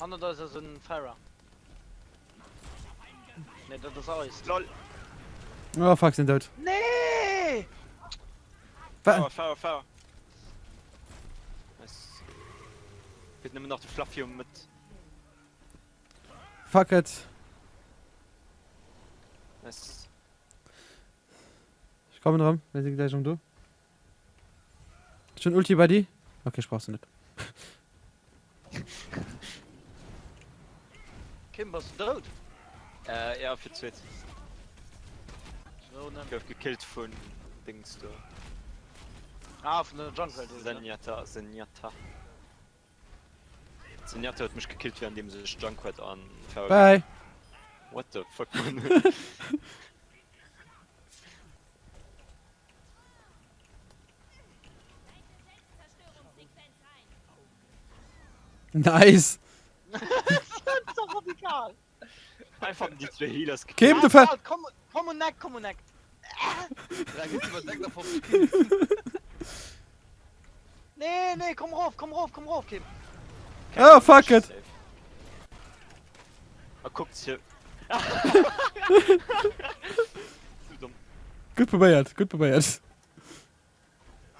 Hannert eis ass en Pharah. Ne, dat ass eist. Lol. Oh fuck, sinn dout. Nee! Pharah, Pharah, Pharah. Nice. Feelt nëmmen nach de Fluffy um Mëtt. Fuck it. Nice. Ech. Ech kommen erëm, mir si gläich erëm do. Ech hunn Ulti bei di. Ok, ech brauch se net. Kim, bass du dout? Äh, ja, fir d'zweet. So, ne. Gouf gekillt vun Dings do. Ah, vun der Junkrat Ult, ne? Zenyatta, Zenyatta. Zenyatta huet mech gekillt während sech Junkrat an Pharah Bye. What the fuck man. Nice. Radikal. Einfach déi zwee Healers Kim, du ver Komm, komm und neck, komm und neck. Nee, nee, komm rof, komm rof, komm rof, Kim. Oh, fuck it. A kuckt hier. Zu dumm. Gutt probéiert, gutt probéiert.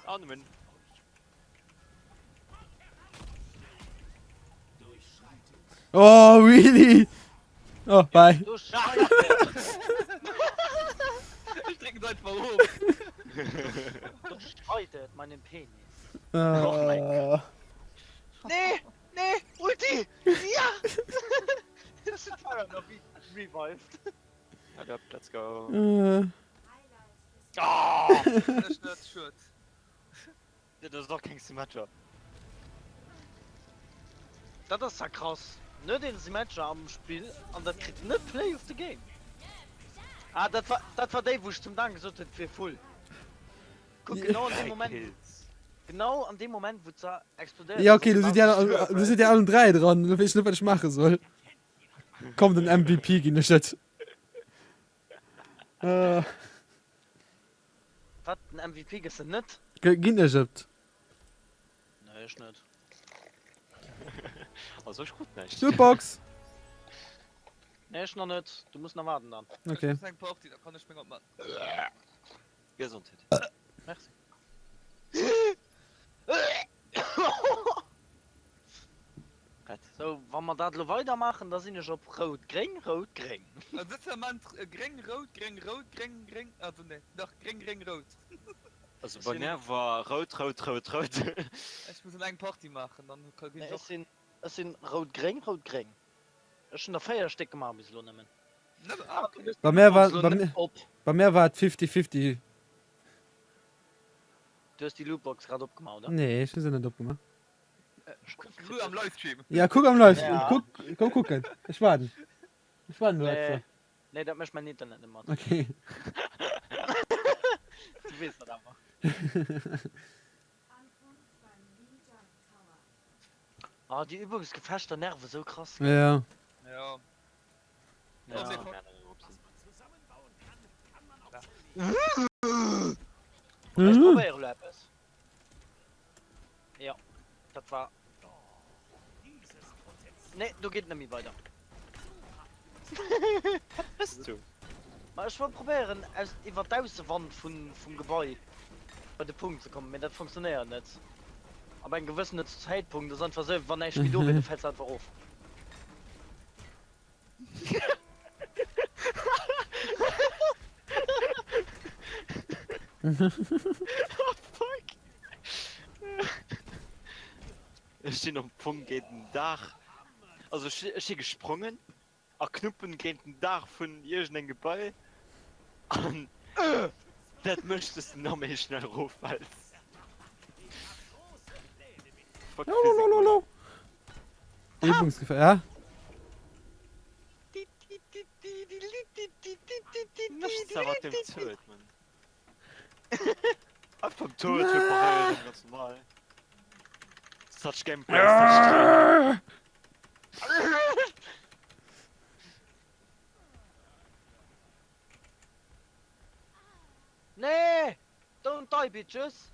Ah, nëmmen. Oh, really? Oh, bye. Du Scheiße. Ech drécken se einfach of. Durchschreitet meinen Penis. Oh mein Uh, Nee, nee, Ulti! Ja! Das ist Pharah noch revived. Halt up, let's go. uh. Oh! Ech net, schued. Dat ass och keng Symmetra. Dat ass ja krass. Net een Symmetra am Spill an dat kritt net Play of the Game. Ah, dat war, dat war déi wou ech zum Dan gesot hunn, et wier full. Kuck, genau an deem Moment, genau an deem Moment wou se explodéiert Ja, ass, okay, ass du den sidd ja, Dan gestuerwen. du sidd ja allen 3 dran. Da weess ech net, wat ech maache soll. Komm, den MVP ginn ech et. Uh. Wat, den MVP gëss de net? Ginn ech et? Nee, ech net. Also ech krut näischt. Lootbox! Nee, ech nach net. Du muss nach waarden dann. Okay. Ech muss eng Party, da kann ech meng opman. Gesondheet. Merci. Wat? Sou, wa mer dat elo weidermaachen, da sinn ech op rout, gréng, rout, gréng. Also dës Ament gréng, rout, gréng, rout, gréng, gréng, also nee, dach gréng, gréng, rout. Also bei mär war rout, rout, rout, rout. Ech muss elo eng Party maachen, dann ka ginn Nee, ech ech och. sinn, ech sinn rout, gréng, rout, gréng. Ech hunn der 4 Stéck gemaach bis elo nëmmen. Nëmmen? Ah, okay. Bei mär war, Elo bei net mir, op. bei mär war et 50, 50. Du hues déi Lootbox grad opgemaach, oder? Nee, ech hu se net opgemaach. Kuck am Livestream. Ja, kuck am Livestream. Ja. Kuck, komm kucken. Ech waarden. Ech waarden elo Nee. extra. Nee, dat mécht mäin Internet net mat. Okay. Du weess dat awer. Ah, déi Übungsgefechter nerven sou krass. Ja. Ja. Ja. Ech probéiere lo eppes. Jo, dat war. Nee, do geet net méi weider. Wat mëss du? Ma ech wollt probéieren aus iwwer d'Aussewand vun vum Gebai bei de Punkt ze kommen, mee dat funktionéiert net. Ab engem gewëssene Zäitpunkt ass einfach esou, wann näischt méi do wier, du fäls einfach of. Oh fuck! Ech stinn am Fong géint den Daach, also ech ech si gesprongen a knuppen géint den Daach vun iergendengem Gebai an dat mécht dass de nach méi schnell eroffäls. Fuck Physik Mann. Übungsgefahr, ja? Mécht awer dem Toad Mann. Einfach dem Toad reparéieren ganz normal. Such Gameplay such Training. Nee! Don't die bitches!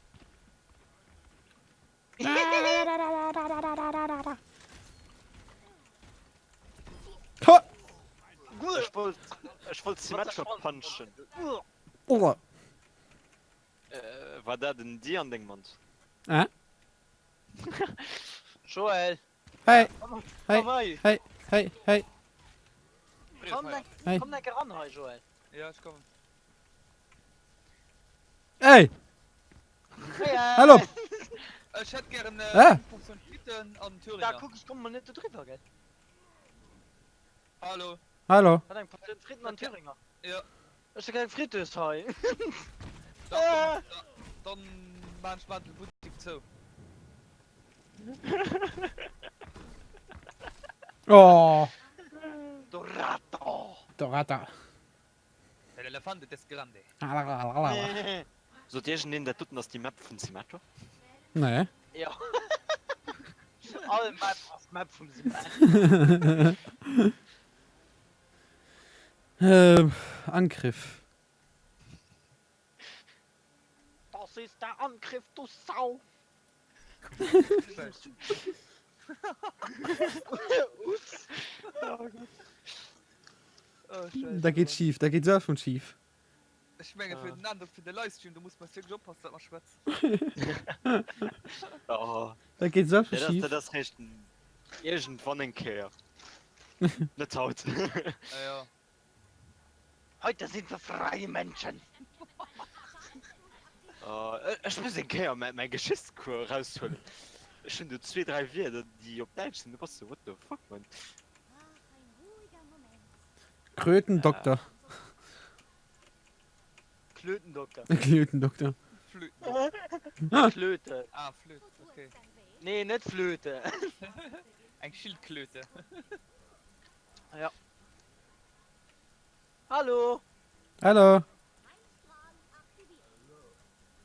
Ha! Ech wollt ech wollt Symmetra punchen. Oh. Äh, war dat en Di an dengem Mond? Äh? Joël! Hey! Komm Hey! hei! Hey! Hey! Hey! Komm Hey. Komm enke ran hei, Joël! Ja, ech kommen. Ey! Hal op! Ech hätt gären Ah! eng Portioun Fritten an Da Thüringer. kuck, ech komme mol net do driwwer, gell? Hallo. Hallo. Wat eng Portioun Fritten an Thüringer? Ja. Ech hu keng Fritteus hei. Dann, dann maan ech mal den Buttik zou. Oh! Dorata! Dorata. El elefante es grande. Sot iergendeen dat doten ass déi Map vun Symmetra? Nee. Jo. All Map ass d'Map vum Symmetra. Angriff. Das ist der Angriff, du Sau! Ups. Da geet schief, da geet sowas vun schief. Ech menge fir den Androck fir de Livestream, do muss mer wierklech oppassen, wat mer schwätzen. Oh. Dat geet sowas vun Ja, dat, schief. dat ass réischt iergendwann eng Kéier. Net haut. Ja, ja. Heute sind wir freie Menschen. Oh, ech muss eng Kéier mäi, mäi Geschichtscours eraushuelen. Ech hunn do zwee, dräi Wierder, déi op Däitsch sinn, du bass sou, what the fuck, man. Krötendokter. Klötendokter. Klötendokter. Flöten. Flöte. Ah, Flöte, okay. Nee, net Flöte. Eng Schildklöte. Ja. Hallo! Hallo!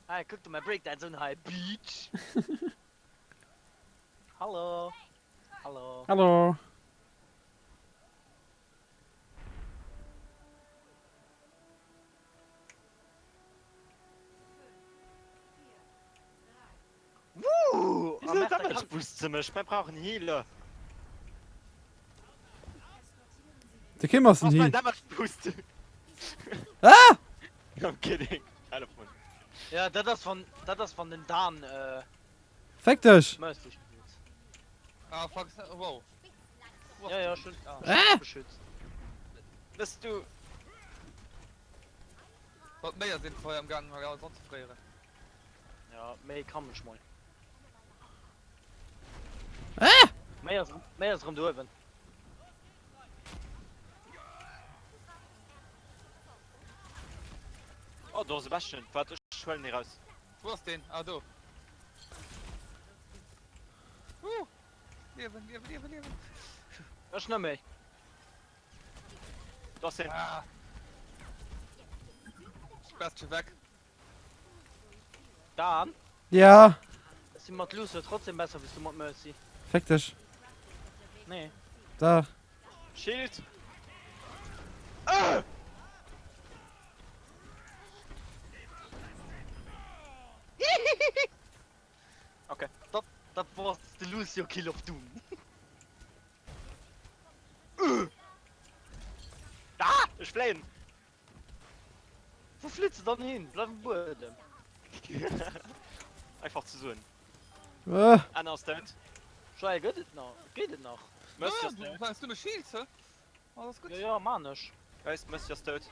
Hey, kuck dir mäi Breakdance un hei, Bitch! Hallo! Hallo! Hallo! Woo! Wieso Damage Boost ze mech? Mir brauchen Healer. De Kim ass den Heal. Damage Boost. Ah! I'm kidding. Hal op man. Ja, dat ass wann dat ass wann den Dan äh Feck dech! Mercy spielt. Ah fuck, wow. Ja, ja, schon. Ah! Beschützt. Bist du Wat méi ass een Feuer am Gang hei alles anzefréieren. Ja, méi kann ech mol. Ah! Méi ass, méi ass erëm do uewen. Oh, do ass e Bastion. Waart, ech huelen dee raus. Wou ass deen? Ah, do. Uh! Liewen, liewen, liewen, liewen. Ech net méi. Do ass hien. Ah. Bastion weg. Dan? Ja. Ech si mat Lucio trotzdem besser wéis du mat Mercy. Feck dech. Nee. Dach. Schild. Okay. Dat, dat war de Lucio Kill of Doom. Ah! Ech fléien! Wou flitt se dann hin? Bleif um Buedem. Einfach ze soen. Ah. Anna ass dout. Joël, gëtt et nach? Geet et nach? Mercy ass Du dout. fängst nëmme Shields, hä? Alles gutt. Jo, jo, man ech. Guys, Mercy ass dout.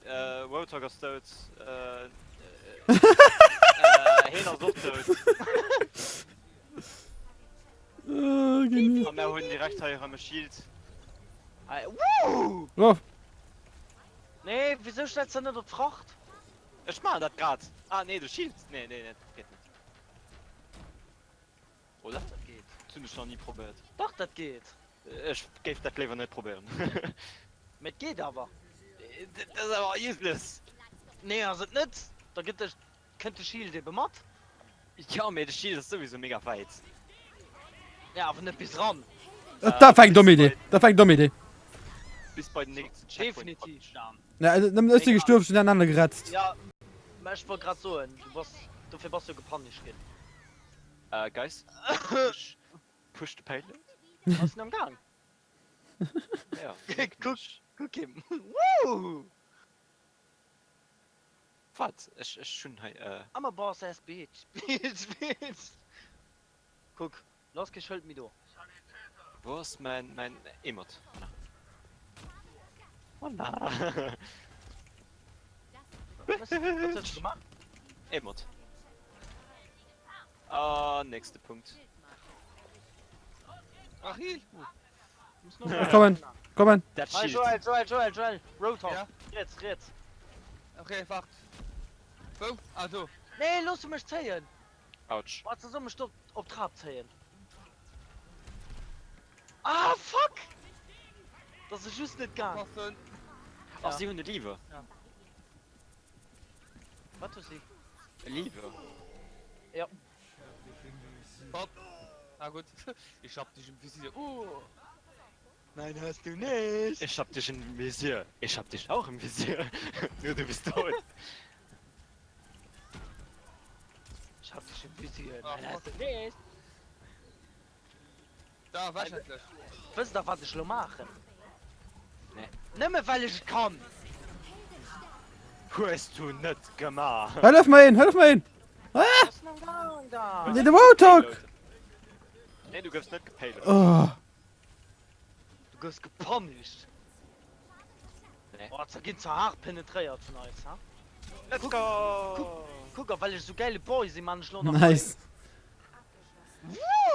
Äh, Roadhog ass dout. Äh, äh, heen ass och dout. Ah, genial. A mär hunn direkt hei erëm e Shield. Hei, wouh! Oh. Nee, wisou stells de net op d'Fracht? Ech maachen dat grad. Ah nee, de Shield. Nee, nee, nee, dat geet net. Oder? Dat geet. Dat hunn ech nach ni probéiert. Dach, dat geet. Ech géif dat léiwer net probéieren. Mee et geet awer. Dat ass awer useless. Nee, ass et net. Da gëtt de, kënnt de Shield ebe mat. Jo, mee de Shield ass souwisou mega wäit. Ja, awer net bis ran. Dat war eng domm Idee. Dat war eng domm Idee. Bis bei den nächsten Checkpoint. Definitiv, Dan. Ja, nëmmen ech si gestuerf, ech hunn den anere geretzt. Ja, mä ech wollt grad soen, du bass, dofir bass du gepunished ginn. Äh, guys, push, push the payload. Ass en am Gang? Ja. Kuck, kuck him. Woo! Wat? Ech, ech hunn hei, äh. I'm a boss ass bitch, bitch, bitch. Kuck, lo ass kee Schëld méi do. Wou ass mäin, mäin Emote? Hola. Wat hues de gemaach? Ee Mod. Ah, nächste Punkt. Ach, heal! Ech kommen, kommen. Dat Hei, Schild. Joël, Joël, Joël, Joël. Roadhog. Ja? Riets, riets. Okay, wart. Wou? Ah, do. Nee, looss mech zéien. Autsch. Wart, soll mech do op d'Trap zéien. Ah, fuck! Dat ass just net gaang. Oppassen. Ach, si hunn e Lever. Wat hu si? E Lever. Ja. Hopp. Ah gut. Ich hab dich im Visier. Uh. Nein, hast du nicht. Ich hab dich im Visier. Ich hab dich auch im Visier. Nur du bist tot. Ich hab dich im Visier. Ah, Nein, hast du nicht. Da, wech endlech. Wësst der wat ech lo maachen? Nee. Nëmme well ech et kann! Hues du net gemaach. Hëllef mer een, hëllef mer een! Ah! Was nach lang da? Nee, de Roadhog! Nee, du goufs net gepayload. Oh. Du goufs gepunished. Nee. Oh, ze ginn ze haart penetréiert vun eis, ha? Let's go! Kuck, a well ech sou gäile Boy sinn, man ech lo nach Nice.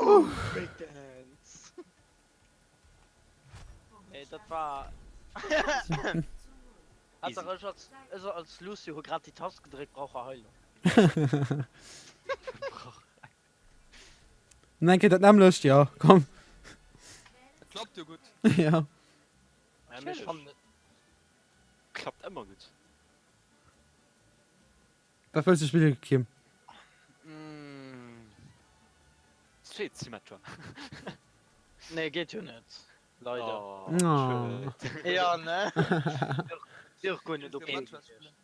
Woo! Breakdance! Ey, dat war. Haaptsaach ech als, ech als Lucio hu grad déi Tast gedréckt, brauch er Heilung. Eng Kéier dat nämmlecht, jo, komm. Dat klappt jo gutt. Ja. Ja, mee ech fannen et. Klappt ëmmer gutt. Wat wëlls du spillen, Kim? Street Symmetra. Nee, geet jo net. Leider. Oh, Oh. schued. Ja, ne? Si och guer net op Symmetra spillen.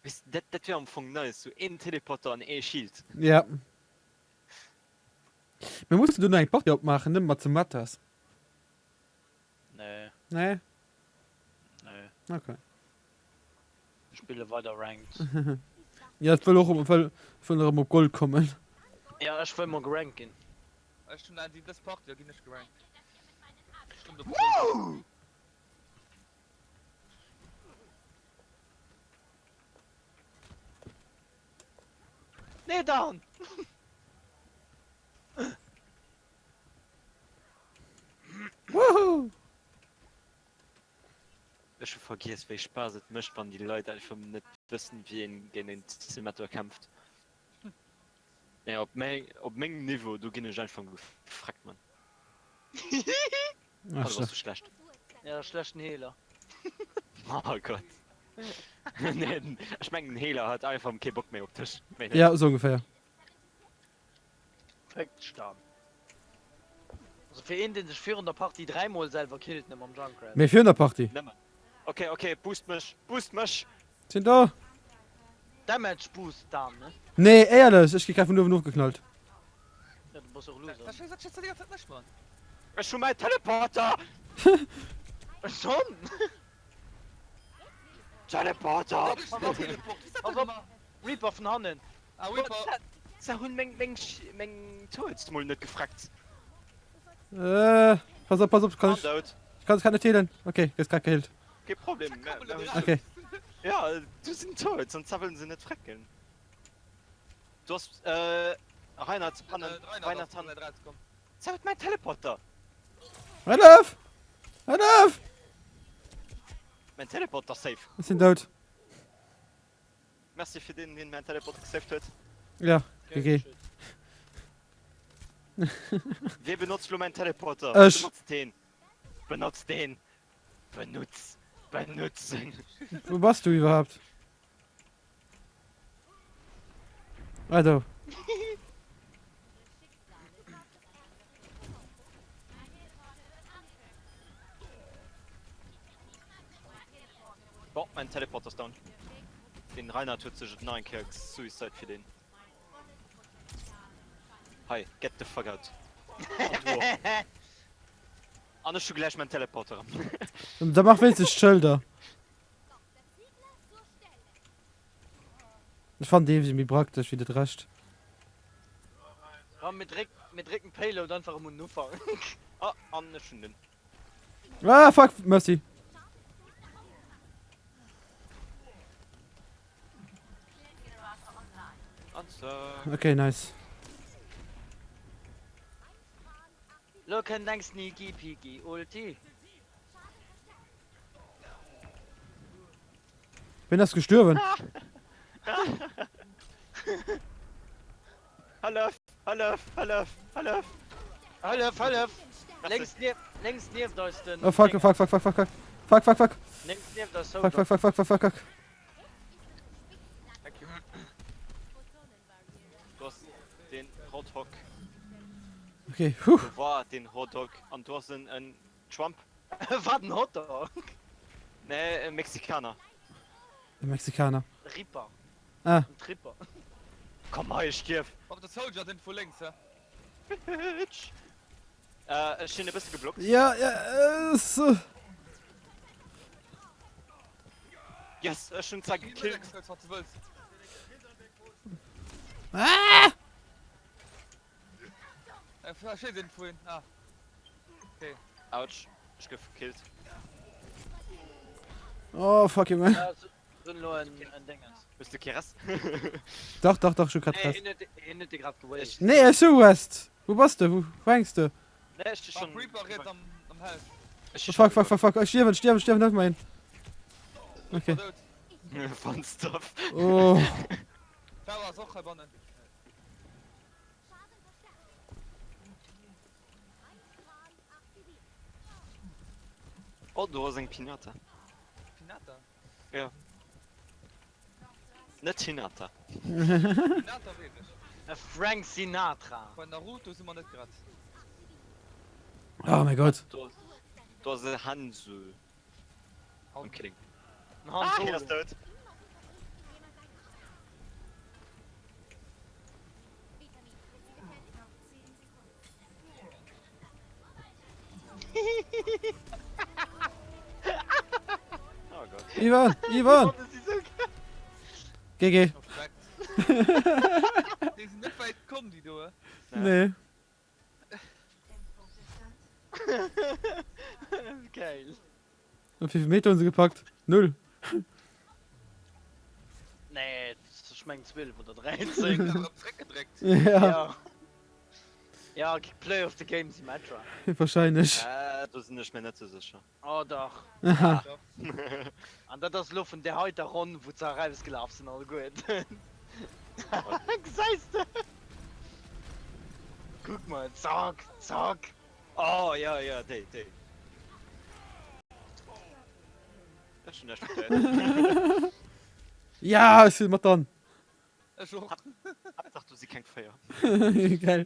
Weess, dat, dat wär am Fong nice, sou een Teleporter an ee Shield. Ja. Mir mussen do nach eng Party opmaachen, nëmme mat Symmetras. Nee, Nee? nee. Okay. Ech spille weider Ranked. Ja, ech wëll och erëm, wëll, wëll erëm op Gold kommen. Ja, ech wëll mol gerankt ginn. Ech hunn déi dës Partie, da ginn ech gerankt. Stund op Gold. Nee, down! Woohoo! Ech hu vergiess wéi Spaass et mécht wann déi Leit einfach net wëssen wéi een géint een Simulator kämpft. Nee op meng op mengem Niveau do ginn ech einfach gefreckt Mann. Ach Also so. bass du schlecht. Ja, schlechten Healer. Oh Gott. Nee, ech mengen den Healer hat einfach kee Bock méi op dech. Ja, sou ongeféier. Féck dech dann. Also fir een deen sech virun der Partie dräimol selwer killt ne mam Junkrat. Mee virun der Partie. Nëmmen. Ok ok boost mech boost mech. Sinn do. Damage boost dann ne. Nee éierlech ech gi grad vun uewen ofgeknallt. Ja du bass och Loser. Wat schießt du die ganze Zeit mech Mann? Ech hu mäi Teleporter. Ech schonn. Teleporter. Pass op Reaper vun hannen. Ah Reaper. Se hunn meng meng meng Tools mol net gefreckt. Äh, pass op, pass op, kann ich, Dout. ich kann grad net healen. Okay, gëss grad geheelt. Kee Problem. Okay. Ja, du sinn tot, sonst wëllen se net frecken. Du hast äh Reinhard hannen, Reinhard hannen. Se huet mäin Teleporter. Hëllef! Hëllef! Mäin Teleporter safe. Ech sinn dout. Merci fir deen deen mäin Teleport gesaved huet. Ja, GG. Wee benotzt lo mäin Teleporter? Ech. Benotzt deen. Benotzt deen. Benutz. Benutzen. Wou bass du iwwerhaapt? Ah do. Bon, mein Teleport ass down. Den Reinhard huet sech et nach eng Kéier Suicide fir den. Hei, get the fuck out. An du och. An ech hu gläich mein Teleporter erëm. Da mach wéinstens d'Schëlder. Ech fannen déi ewéi méi praktesch wéi dat Rescht. Komm, mir dréck, mir drécken Payload einfach erëm un den Ufank. Ah, an ech hunn den. Ah fuck, Mercy. Zack. Okay, nice. Lo kënnt eng sneaky peaky Ulti. Ween ass gestuerwen? Hëllef! Hëllef! Hëllef! Hëllef! Hëllef! Hëllef! Lénks nieft, lénks nieft eis den. Oh fuck, oh fuck, fuck, fuck, fuck, fuck. Fuck, fuck, fuck. Lénks nieft eis Fuck, fuck, fuck, fuck, fuck, fuck, fuck. Thank you. Du hast den Hotdog. Okay, huh. Du war den Hotdog an du hast en, en Trump. Wat en Hotdog? Nee, e Mexikaner. E Mexikaner. Ripper. Ah. En Tripper. Komm hei, ech stierf. Op de Soldier den vu lénks, hä? Bitch. Äh, ech sinn e bësse geblockt. Ja, ja, äh, so. Yes, ech hunn zwar gekillt. Ah! Ah. Okay. Autsch, ech gouf gekillt. Oh, fuck you, man. Ja, so, lo en, en Dinges. Hues du kee Rest? Dach, dach, dach, ech hu grad Nee, Rest. hien huet, hien huet dee grad gewaved. Nee, ech hu Rest. Wou bass de? Wou, wou hänks de? Nee, ech sti Schon. schon. Reaper riets am, am Haus. Ech sti Oh, fuck, fuck, fuck, fuck. Ech stierwen, stierwen, stierwen, hëllef mer een. Okay. Dout. Fun stuff. Oh. Tower ass och heibannen. Oh, do ass eng Pinata. Pinata? Ja. Net Hinata. Hinata weess ech. E Frank Sinatra. Bei Naruto si mer net grad. Oh mein Gott. Do, do ass e Hanzo. I'm kidding. En Han Ah, Solo. hien ass dout. Oh Gott. Ivan, Ivan! GG. Déi sinn net wäit komm, déi do. Nee. Geil. Op wéivill Meter hunn se gepackt? Null. Nee, ech meng 12 oder 13. Awer zréckgedréckt. Ja, Ja. Ja, Play of the Game Symmetra. wahrscheinlech. Äh, do sinn ech mir net sou sécher. Oh dach. Aha. An dat ass lo vun där heiter Ronn, wou se erausgelaf sinn alleguerten. Gesäis de? Kuck mol, zack, zack. Oh ja, ja, déi, déi. Ech hunn näischt vertéiert. Ja, ech sinn mat dran. Ech och. Haaptsaach do si keng 4. Geil.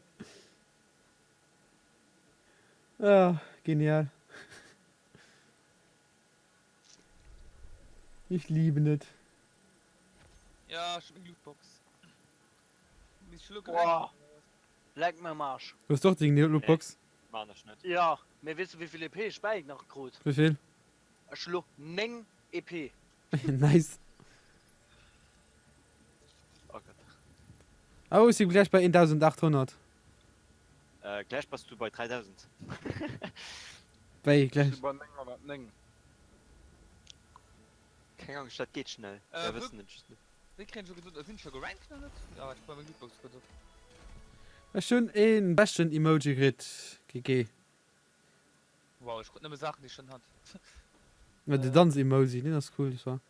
Ah, genial. Ich liebe net. Ja, ech hunn meng Lootbox. Misst ech elo Boah. Leck mir am Arsch. Du hues och deng Lootbox? Maan ech net. Ja, mee weess du wéivill EP ech bäi nach krut? Wéivill? Ech hu lo 9 EP. Nice. Oh Gott. Oh, ech si gläich bei 1800. Äh, gläich bass du bei 3000. Wéi Ech gläich? si bei 909. Keng Angscht, dat geet schnell. Äh, Mir wou- wëssen et just net. Wéi kréien ech elo gesot, sinn ech scho gerankt oder net? Ah, ech kucke meng Lootbox kurz op. Ech hunn een beschten Emoji kritt. GG. Wow, ech krut nëmme Saachen déi ech schonn hat. Ja, de Danz-Emoji, deen ass cool, das war.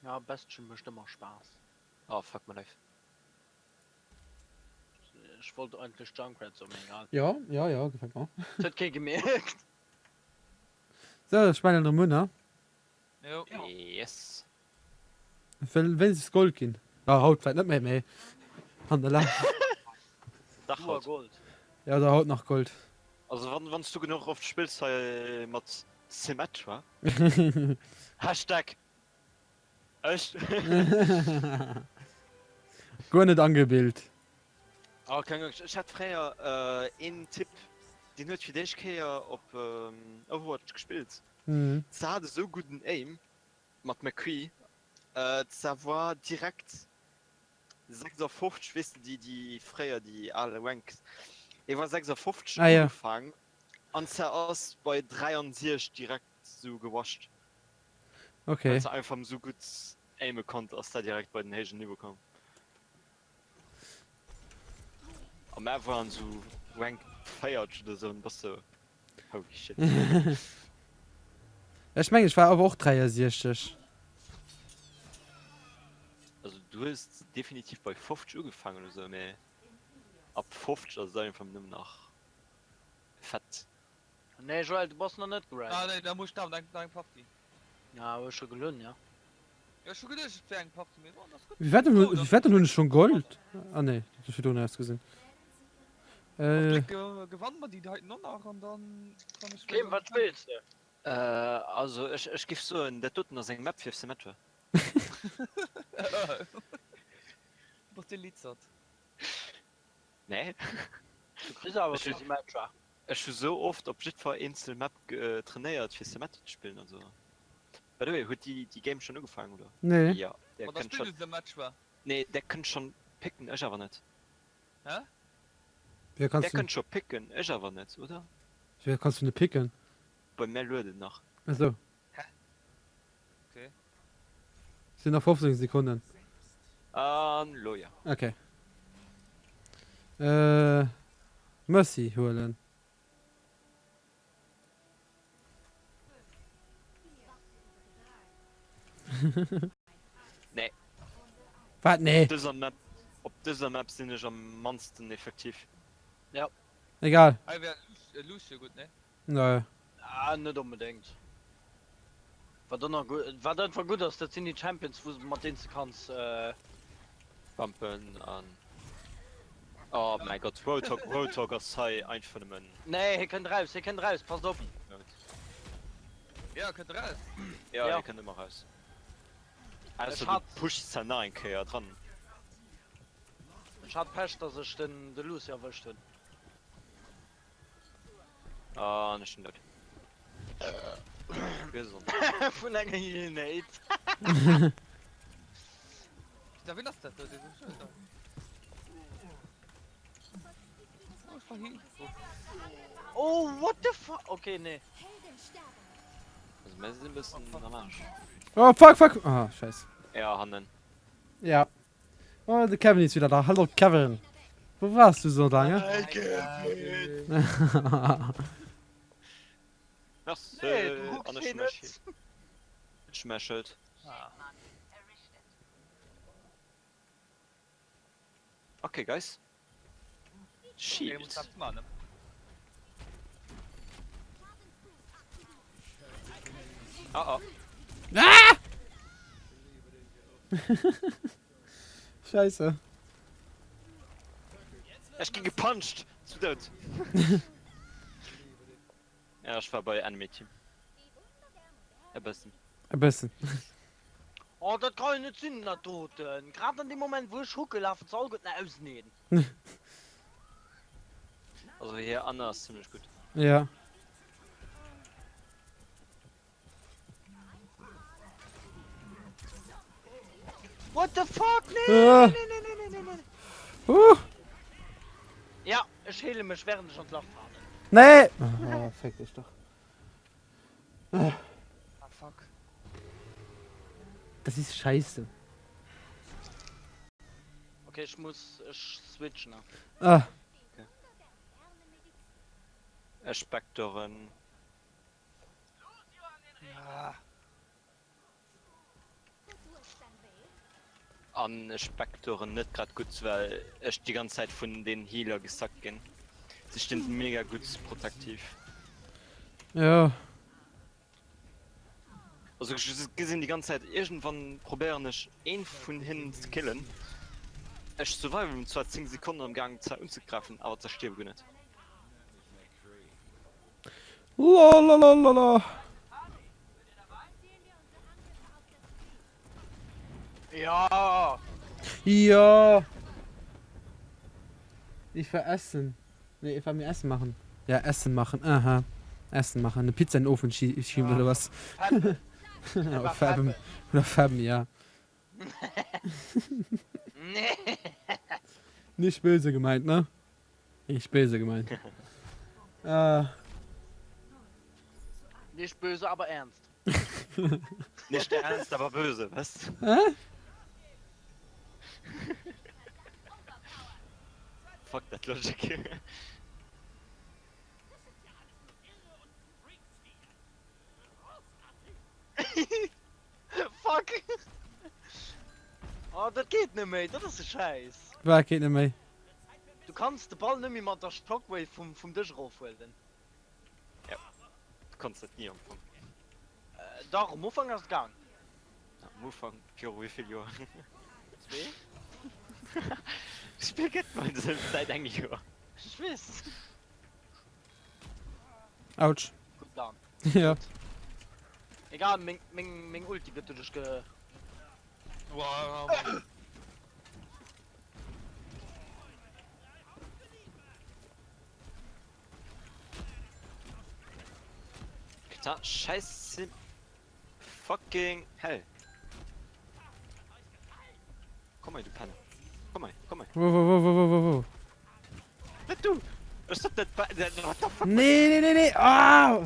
Ja, Bastion mécht ëmmer Spaass. Oh fuck my life. Ech wollt eigentlech Junkrat soen, mee egal. Ja, ja, ja, gefällt mer. Et huet kee gemierkt. So, ech mellen erëm un, ha? Jo. Yes. Well wéinstens Gold ginn. Ah, haut vläit net méi, mee an der Laf. Dach Du a haut. Gold. Ja, oder haut nach Gold. Also wann wanns du genuch oft spills hei mat Symmetra. Hashtag ech. Guer net angebilt. Oh keng Angscht, ech hat fréier een Typ deen huet fir d'éischt Kéier op Overwatch gespillt. Se hat esou gudden Aim mat McCree, ça war direkt 56, weess de déi déi fréier déi al Ranks, hie war 56 Ah ja. ugefaang an se ass bei 63 direkt. sou gewascht. Okay. Well se einfach sou gutt aime konnt, ass dat direkt bei den héijen Niveau komm. A mär waren sou Rank 40 oder sou an bass sou holy shit. Ech mengen ech war awer och 63. Also du hues definitiv bei 50 ugefaangen oder sou, mee ab 50 ass et einfach nëmmen nach fett. Nee Joël, du bass nach net gerankt. Ah nee, da muss ech nach eng Partie. Ja, hues scho gelunn, ja. Jo, ech hu geduecht et wär eng Partie, mee bon, ass gutt. Wéi war denn hunn ech schon Gold? Ah nee, dat huet virdrun ausgesinn. Äh. Gewanne mer déi heiten och nach an dann kann ech. Kim, wat spills de? Also ech ech giff soen, dat doten ass eng Map fir Symmetra. Du bass dee Lizert. Nee. Du kriss awer kee Symmetra. Ech hu sou oft op jiddfer eenzel Map trainéiert fir Symmetra ze spillen also. By the way, huet déi déi Game schon ugefaangen oder? Nee. Jo, der Ma da kënnt spill schon. du Symmetra. Nee, der kënnt schon picken, ech awer net. Hä? Wéi Der kanns du kënnt scho picken, ech awer net, oder? wéi kanns du net picken? Bei mär lued et nach. Esou. Hä? Okay. Sinn nach 15 Sekonnen. An lo jo. Okay. Äh, Mercy huelen. Nee. Wat nee? Op dëser Map, op dëser Map sinn ech am mannsten effektiv. Ja. Egal. Hei wär Lucio gutt, ne? Nee. Ah, net onbedéngt. Wat och nach gutt, wat einfach gutt ass, dat sinn déi Champions, wou mat deenen s de kanns. Bumpen an. Oh mäi Gott, Roadhog, Roadhog ass hei einfach nëmmen. Nee, hie kënnt raus, hie kënnt raus, passt op! Ja, e kënnt raus. Ja, hie kënnt ëmmer raus. Ausser du pushs en nach eng Kéier dran. Ech hat Pech, dass ech den de Lucio erwëscht hunn. An ech sinn dout. Gesond. Vun enger Heal-Nate. Da wien ass dat do? Dee sou da. Oh, ech war healed. Oh, what the fuck? Okay, nee. Also mir sinn e bëssen am Arsch. Oh fuck, fuck! Ah, scheiß. Ja, hannen. Ja. Oh, de Kevin ist wieder da. Hallo Kevin. Wo warst du so lange? Hi Kevin. Merci. Nee, du hucks An ech hien mech net. Ech mechelt. Ah. Okay guys. Okay, muss Shield. eppes man, ne? Ah ah. Ah! Scheiße. Ech gi gepuncht! Zu dout. Ja, ech war bei Enemy Team. E bëssen. E bëssen. Oh, dat kann jo net sinn, dat doten. Grad an deem Moment, wou ech hucke, lafen se alleguerten auseneen. Also hir Anna ass zimlech gutt. Ja. What the fuck? Nee, Ah. nee, nee, nee, nee, nee, nee. Uh. Ja, ech heele mech während ech an d'Lach falen. Nee! Oh, fick dich doch. Ah, fuck. Das ist scheiße. Okay, ech muss, ech switchen. Ah. Ech backdooren. Ah. An ech backdooren net grad gutt, well ech déi ganz Zäit vun den Healer gesuckt ginn. Se stinn mega gutt protektiv. Ja. Also ech gesinn déi ganz Zäit, iergendwann probéieren ech een vun hinnen ze killen. Ech surviven zwar 10 Sekonnen am gaang zwar unzegräifen, awer zerstierwe guer net. Lalalala. Ja! Ja! Ich war essen. Nee, ich war mir Essen machen. Ja, Essen machen. Aha. Essen machen. Eine Pizza in den Ofen schie schieben Ja. oder was? Fabben. Oder war fabben. Oder fabben, ja. Nee. Nicht böse gemeint, ne? Nicht böse gemeint. Äh. Jo. Nicht böse, aber ernst. Nicht ernst, aber böse, was? Hä? Fuck that logic. Fuck! Oh, dat geet net méi, dat ass e Schäiss. Wat geet net méi? Du kanns de Ball net méi mat der Shockwave vum, vum Dësch erofhuelen. Ja, du konns dat ni am Fong. Dach, um Ufank ass et gaang. Am Ufank, viru wéi vill Joer? Zwee. D'Spill gëtt mol säit engem Joer. Ech weess. Autsch. Gutt Dan. Ja. Egal, meng, meng, meng Ulti gëtt doduerch ge... Wow. Da, scheiße. Fucking hell. Komm hei, du Penner. Komm hei, komm hei. Wo, wo, wo, wo, wo, wo, wo? Net du! Ech sot net bei. What the fuck? Nee, nee, nee, nee! Ah!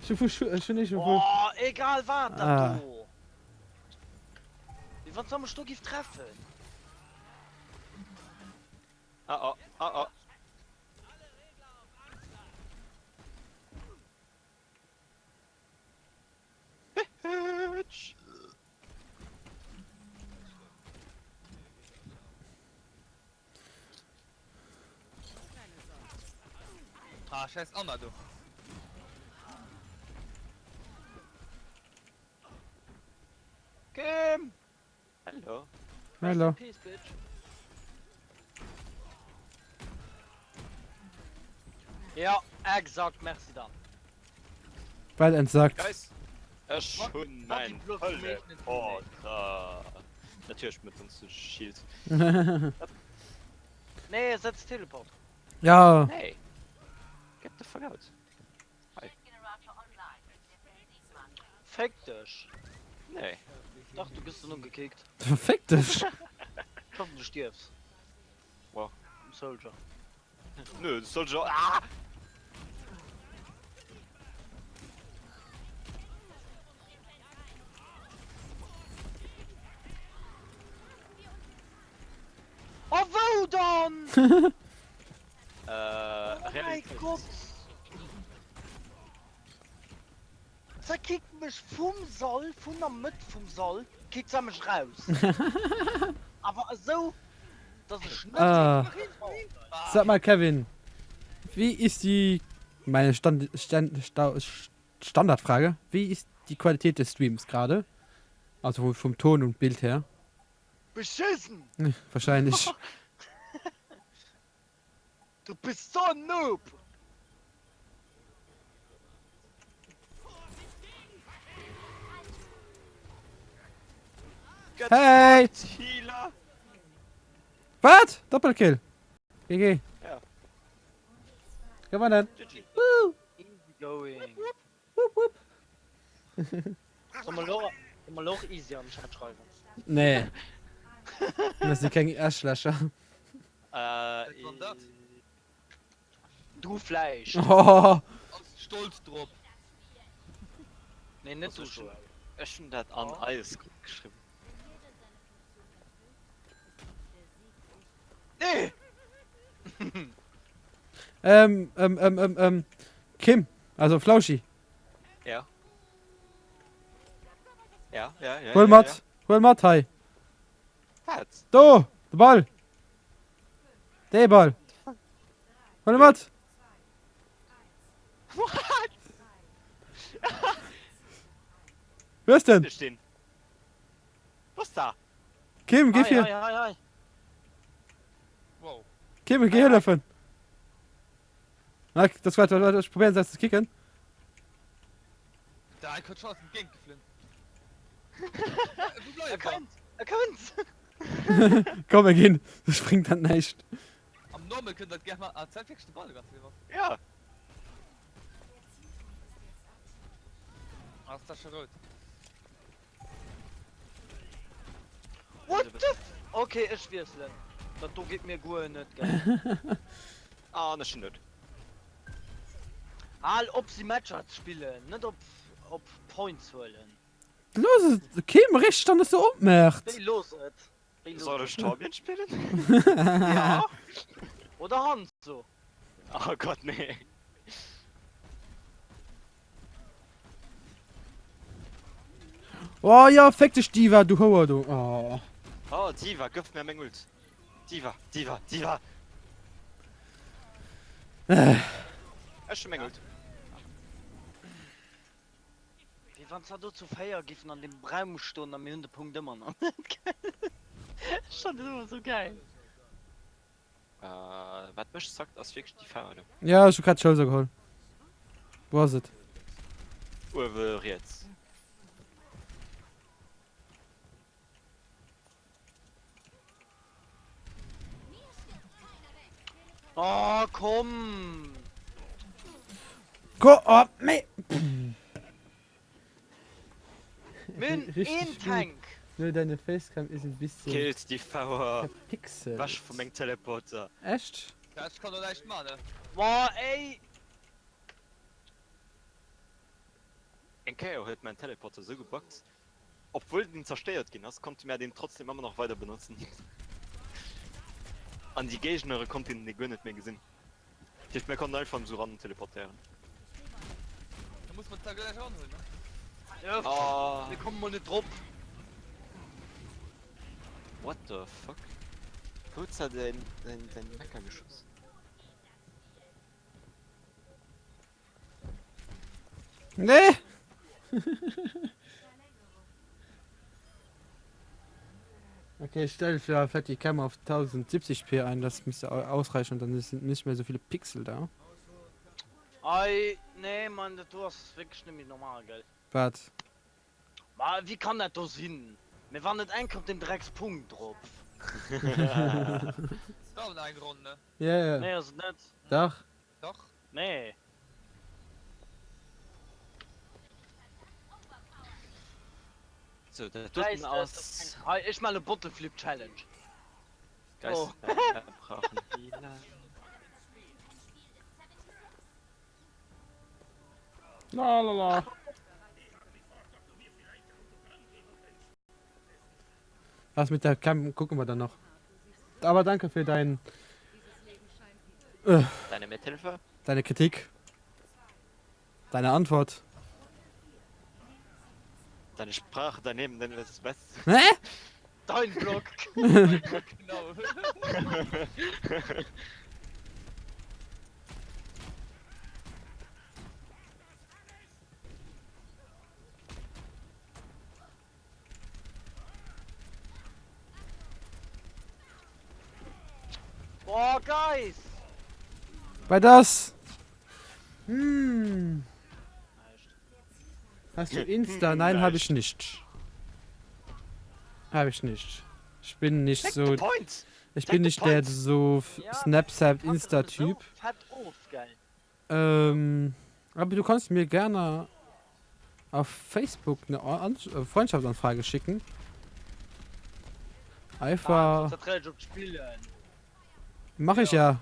Ech hu vu, ech hunn nicht vu. Oh, egal wat dat Ah. do. Wéi wann se mech do giff treffen. Ah, oh, ah, oh. Bitch! Ah, scheiß Anna, du. Kim! Hallo. Hallo. Peace, bitch. Ja, exakt, merci Dan. Well entsagt. Guys, ech hunn mäin Fucking Bluff, du méchs net Teleporter. Natierlech mat ons Shield. Nee, setz Teleport. Ja. Hey. Get the fuck out. Féck dech. Nee. Dach, du gëss dono gekickt. Féck dech. Ech hoffen, du stierfs. Wow. Um Soldier. Nö, de Soldier. Ah! Oh, wou dann? Äh, Oh mäi Realitéit. Gott! Se kickt mech vum Sall, vun der Mëtt vum Sall, kickt se mech raus. Awer esou, dass ech net. Ah. Sag mal, Kevin, wie ist die meine Stand, Stand, Sta, Standardfrage, wie ist die Qualität des Streams gerade? Also vom Ton und Bild her? Beschissen! Wahrscheinlich. Du bist so en Noob! Get Hey! fucked, Healer! Wat? Doppelkill! GG. Ja. Gewonnen! GG. Woo! Easy going. Wupp, wupp. Soll mer lo, soll mer lo och easy an den Chat schreiwen? Nee. Mir si keng Äschlächer. Äh, Wat war dat? Du vläicht. Oh. Ass stolz drop. Nee, net Also du ech Joël. Ech hunn dat an Oh. eis Grupp geschriwwen. Nee! Ähm, ähm, ähm, ähm, ähm, Kim, also Flauschi, Ja. Ja, ja, ja. hol ja, mat, hol mat hei. Ja. Wat? Do, de Ball. Dee Ball. Hol e mat. What? Wou ass den? Ech stinn. Was da? Kim, geh Hei, fir. hei, hei, hei. Wow. Kim, geh hëllefen. Na, das warte, warte, ech probéieren se ze kicken. Da, ich könnt schon aus dem Gegend geflin. Wo Er bleib er? kënnt! Er kënnt! Komm, mir ginn. Das bringt dann näischt. Am Normal könnt dat gerne mal. Ah, Zeit wirklich den Ball ganz gemacht. Ja. Ah, ist das schon rot. What the f... Okay, ech wiesselen. Dat do geet mir guer net, gell. Ah, an ech sinn dout. Hal op si Matcher ze spillen, net op... op Points huelen. Looss et, keem richteg dann dass du opmaacht. Wéi looss et? Wéi looss Soll et? ech Torbjörn spillen? Ja. Oder Hanzo. Oh Gott, nee. Oh ja, féck dech Diva, du Houer du. Oh. Oh Diva, gëff mir meng Ult. Diva, Diva, Diva. Ech hu meng Ult. Wéi wann zwar do zu 4 giffen an dem Raum stoen a mir hunn de Punkt ëmmer nach net, gell? Ech fannen dat ëmmer sou gäil. Wat mech zackt ass wierklech déi Faarf do. Ja, ech hu grad d'Schouser geholl. Wou ass et? Uewe riets. Oh komm! Ko oh, mee. Mir hunn een Tank! Nur deine Facecam ist ein bisschen Killt déi Fauer verpixelt. Wech vu mengem Teleporter. Echt? Ja, ech kann do näischt man, ne? Boah ey! Eng Kéier huet mäin Teleporter sou gebuggt, obwuel den zerstéiert ginn ass, konnte mär deen trotzdem ëmmer nach weider benotzen. An déi Géignere konnten dee guer net méi gesinn. Dat heescht mär konnten einfach esou ran teleportéieren. Da muss man d'Zagel gleich eranhuelen, ne? Ja, Oh. mir kommen mol net drop. What the fuck? Wou huet se däin däin Mecha geschoss? Nee! Okay, ich stelle für vielleicht die Kamera auf 1070p ein, das müsste ausreichen und dann sind nicht mehr so viele Pixel da. Ei, nee, Mann, dat do ass wierklech net méi normal, gell? Wat? Ma wéi kann dat do sinn? Mir waren net eng Kéier op deem Dreckspunkt drop. Dauert nach eng Ronn, ne? Ja, ja. Nee, ass et net. Dach. Dach. Nee. So, dat doten ass. Hei, ech melle Bottle Flip Challenge. Guys, Oh. wir brauchen Healer. La la la. Was mit der Cam gucken wir dann noch. Aber danke für dein äh, Deine Mithilfe? deine Kritik. Deine Antwort. Deine Sprache daneben, nennen wir es was? Hä? Dein Block. Genau. Boah, guys! Bei das. Hm. Hast du Insta? Nein, habe ich nicht. Habe ich nicht. Ich bin nicht Take so. the point! Ich Take bin the nicht der point. so Ja, Snapchat Fuck, das Insta ist so Typ. Fett of, geil. Ähm, aber du kannst mir gerne auf Facebook eine An äh, Freundschaftsanfrage schicken. Einfach. Konzentréier dech op d'Spillen. Mach ich ja.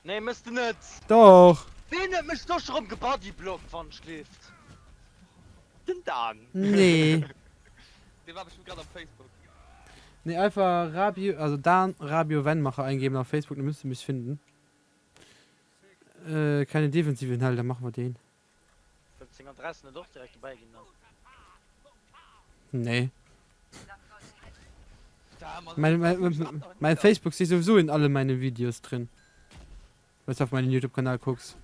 Nee, mëss de net. Doch. Ween huet mech do scho rëm gebodyblockt, wann ech leeft? Den Dan. Nee. Dee war bestimmt grad am Facebook. Nee, einfach Rabio, also Dan Rabio Wennmacher eingeben auf Facebook, dann müsst ihr mich finden. Äh, keine defensiven Inhalte, dann machen wir den. Wëlls deng Adress net och direkt dobäi ginn dann? Nee. Mein, mein, mein, mein Facebook steht sowieso in alle meine Videos drin. Wenn du auf meinen YouTube-Kanal guckst.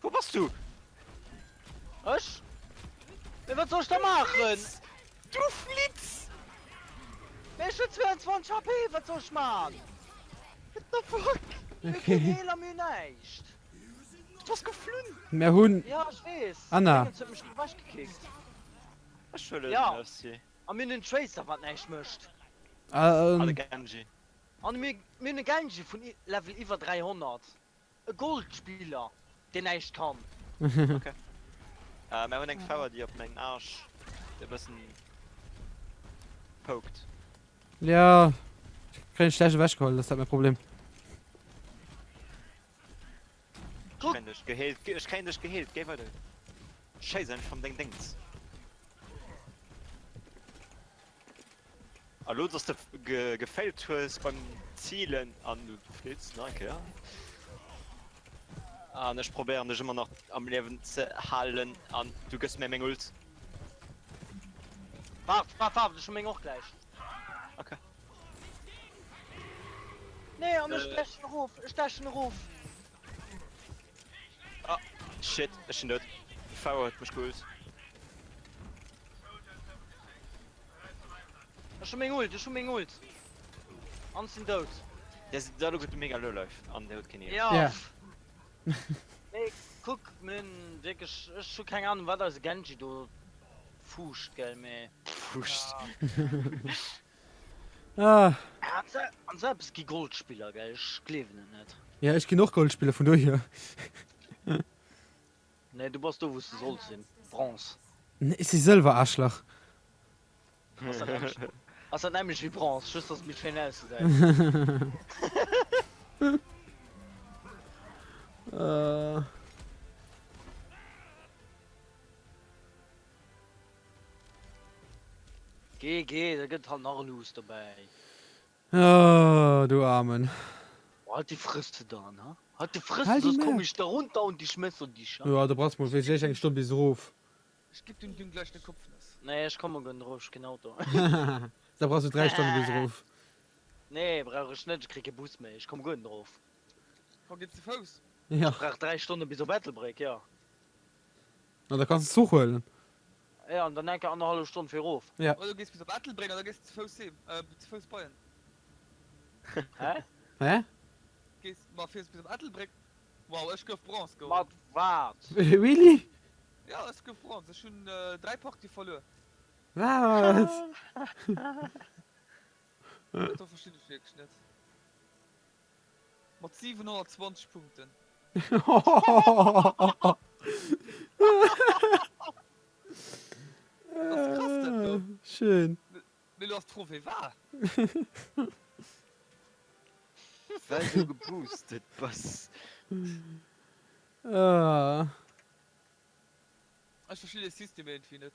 Wou bass du? Ech? Mee wat soll ech da maachen? Du Flitz! Mee ech hunn 22 HP, wat soll ech man? What the fuck? Mir hunn keen Healer, mir hunn näischt. Du bass geflunn! Mir hunn. Ja, ech weess. Anna. Dingens huet mech ewechgekickt. Ech huelen Ja. Mercy. A mir hunn en Tracer, wat näischt mécht. An Ähm, e Genji. An mir mir hunn e Genji vun Level iwwer 300. E Goldspiller, deen näischt kann. Okay. Äh, mir hunn eng Fauer, déi op mengen Arsch e bëssen poked. Ja, ich krieg schlecht ewechgeholl, das ist halt mein Problem. Ech kréien dech geheelt, ech kréien dech geheelt, géi weider. Schéiss einfach an deng Déngs. A lo dass de gefailt hues beim Zilen an du flitts nach eng Kéier. An ech probéieren dech ëmmer nach am Liewen ze halen an du gëss mir meng Ult. Waart, waart, waart, ech hu meng och gläich. Okay. Nee, an ech dashen erof, ech dashen erof. Ah, shit, ech sinn dout. De Pharah huet mech geult. Ech hu meng Ult, ech hu meng Ult. An sinn dout. Der ass elo gutt mega low life an der huet keen Heal. Ja. Nee, kuck, mir hunn wierklech, ech hu keng Ahnung wat eise Genji do fuuscht, gell, mee. Fuuscht. Ah. An sou eppes gi Goldspiller, gell, ech gleewen et net. Ja, ech ginn och Goldspiller, vun dohier. Nee, du bass do wou s de solls sinn, Bronze. Nee, ech si Sëlwer, Aarschlach. Ass dat nämlech, ass dat nämlech wéi Bronze, just dass et méi schéin ausgesäit. Geh, geh, da gëtt halt nach e Lose dobäi. Oh, du Armen. Oh, halt die Fresse dann, ha? Halt die Fresse, Halt die sonst komm Maul. ich da runter und ich messe dich, ha? Ja, du brauchst mol wierklech eng Stonn bis erof. Ech gib dem Ding gleich ne Kopfnuss. Nee, ech komme guer net erof, ech hu keen Auto. Da brauchs du 3 Stonne bis erof. Nee, brauch ech net, ech kritt kee Bus méi, ech komm guer net erof. Komm, geh ze Fouss. Ja. Ech brauch 3 Stonne bis op Ettelbréck, jo. Na, da kanns de Zuch huelen. Jo, an dann enker annerhallef Stonn fir erof. Ja. Oder du gees bis op Ettelbréck an da gees de ze Fouss heem, äh, ze Fouss bei en. Hä? Hä? Gees, ma fiers bis op Ettelbréck. Wow, ech gouf Bronze geholl. Mat wat? Really? Ja, ech gouf Bronze. Ech hunn 3 Partie verluer. Wat? Dat do verstinn ech wierklech net. Mat 720 Punkten. Dat ass krass dat do. Schön. Mee lo ass d'Fro wéi war? Well du geboostet bass. Ah. Ech verstinn dee System iergendwéi net.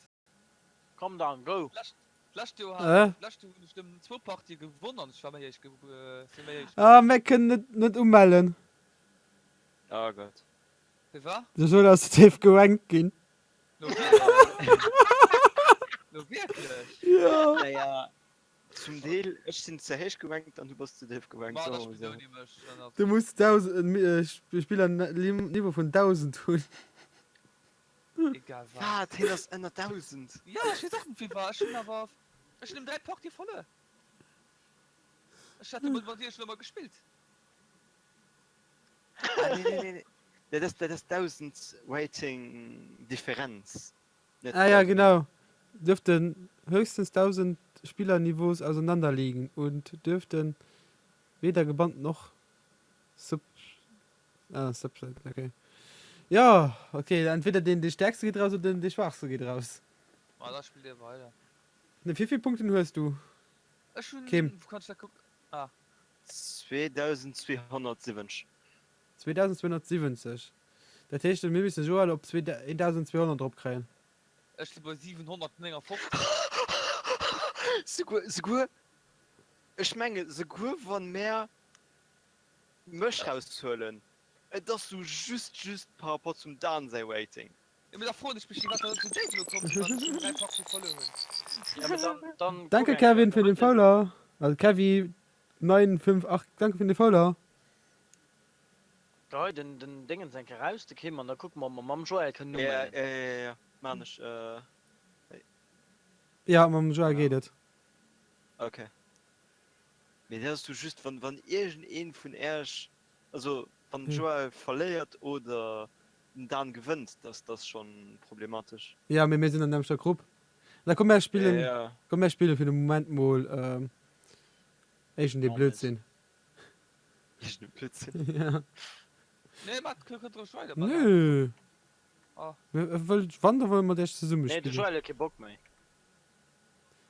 Komm dann, go! D'lescht Joer Äh? hat hunn ech nëmmen zwou Partië gewonn an ech war méi héich ge sinn méi héich. Ah, mär kënnen net net umellen. Oh Gott. Firwat? De Joel ass ze tief gerankt ginn. No wierklech? No wierklech? Jo. Naja, zum Deel, ech sinn ze héich gerankt an du bass ze déif gerankt, Ma soe da mer mol spillt esou. ouni mech, dann ass Du gutt. muss 1000 Spiller Niveau vun 1000 hunn. Egal wat. Wat? Hien ass ënner 1000? Ja, ech weess och net wéi war. Ech hunn awer, ech hunn em 3 Partie verluer. Ech hat jo mat iech elo mol gespillt. Ah nee, nee, nee, nee. Dat ass, dat ass 1000 Rating Differenz, net Ah ja, 1000. genau. Dürften höchstens 1000 Spielerniveaus auseinander liegen und dürften weder gebannt noch sub Ah, Subset, okay. Ja, okay, entweder den dee Stärkste geet raus oder den dee Schwaachste geet raus. Ma da spillt dir weider. Ne, wéi vill Punkten hues du, Ech hunn, Kim? wou kann ech dat kucken? Ah. 2270. 2270. Dat heescht, mir missten Joël op 1200 drop kréien. Ech si bei 759. Souguer, souguer, ech menge souguer wann mär mech rauszehuelen, et ass sou just just par rapport zum Dan säi Rating. Jo mee da froen ech mech firwat dat zu déif elo komm ass wann ech schon 3 Partie verluer hunn. Ja mee dann dann kuck Danke eng Kéier, Kevin dann fir den huet den. Follow, also Kevy 958 danke fir den Follow. Gehei den den Déngens eng Kéier raus de Kim an da kucke mer ob mer mam Joël kënnen Ja umellen. ja ja ja maan ech hei. Ja mam Joël geet et. Ok. Mee dat ass du just wann wann iergend een vun äerch, also wann den Joël verléiert oder den Dan gewënnt, dass dass schon problematesch. Ja mee mir sinn an nämlechter Grupp. Da komm mär spillen, Ja. komm mär spillen fir de Moment mol iergend ee Blödsinn. Iergend ee Blödsinn. Ja. Nee mat kënnt roueg weider mat. Nö. Oh. Wëll wann da wëlle mer mat iech zesumme Nee de spillen. Joël huet kee Bock méi.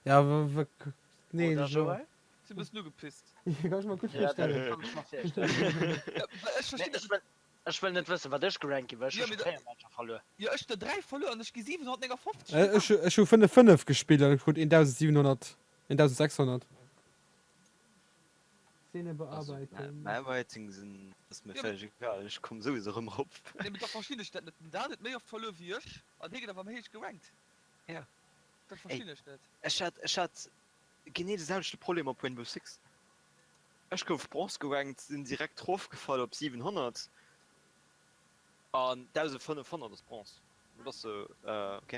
Ja wa nee Oder de Joël. Joël? Sinn bëssen ugepisst. Kann ech mer gutt Ja, dat virstellen. kann ech mer virstellen. Ja, well ech Nee, verstinn dat ech net. Ech wëll net wëssen, wat ech gerankt ginn, well ech hu scho 4 Matcher verluer. Jo, ech hunn der 3 verluer an ech gi 759 gerankt. Ech hu 5, 5 gespillt an ech krut 1700, 1600. Szene bearbeiten. Mäi Rating sinn ass mir völleg egal, ech komm souwisou erëm erop. Nee, mee da verstinn ech dat net. Den Dan huet méi oft verluer wéi ech an hie gëtt awer méi héich gerankt. Ja. Dat verstinn ech net. Ech hat, ech hat genee de selwechte Problem op Rainbow Six. Ech gouf Bronze gerankt, sinn direkt rofgefall op 700 an 1500 ass Bronze. Dat ass sou, ok.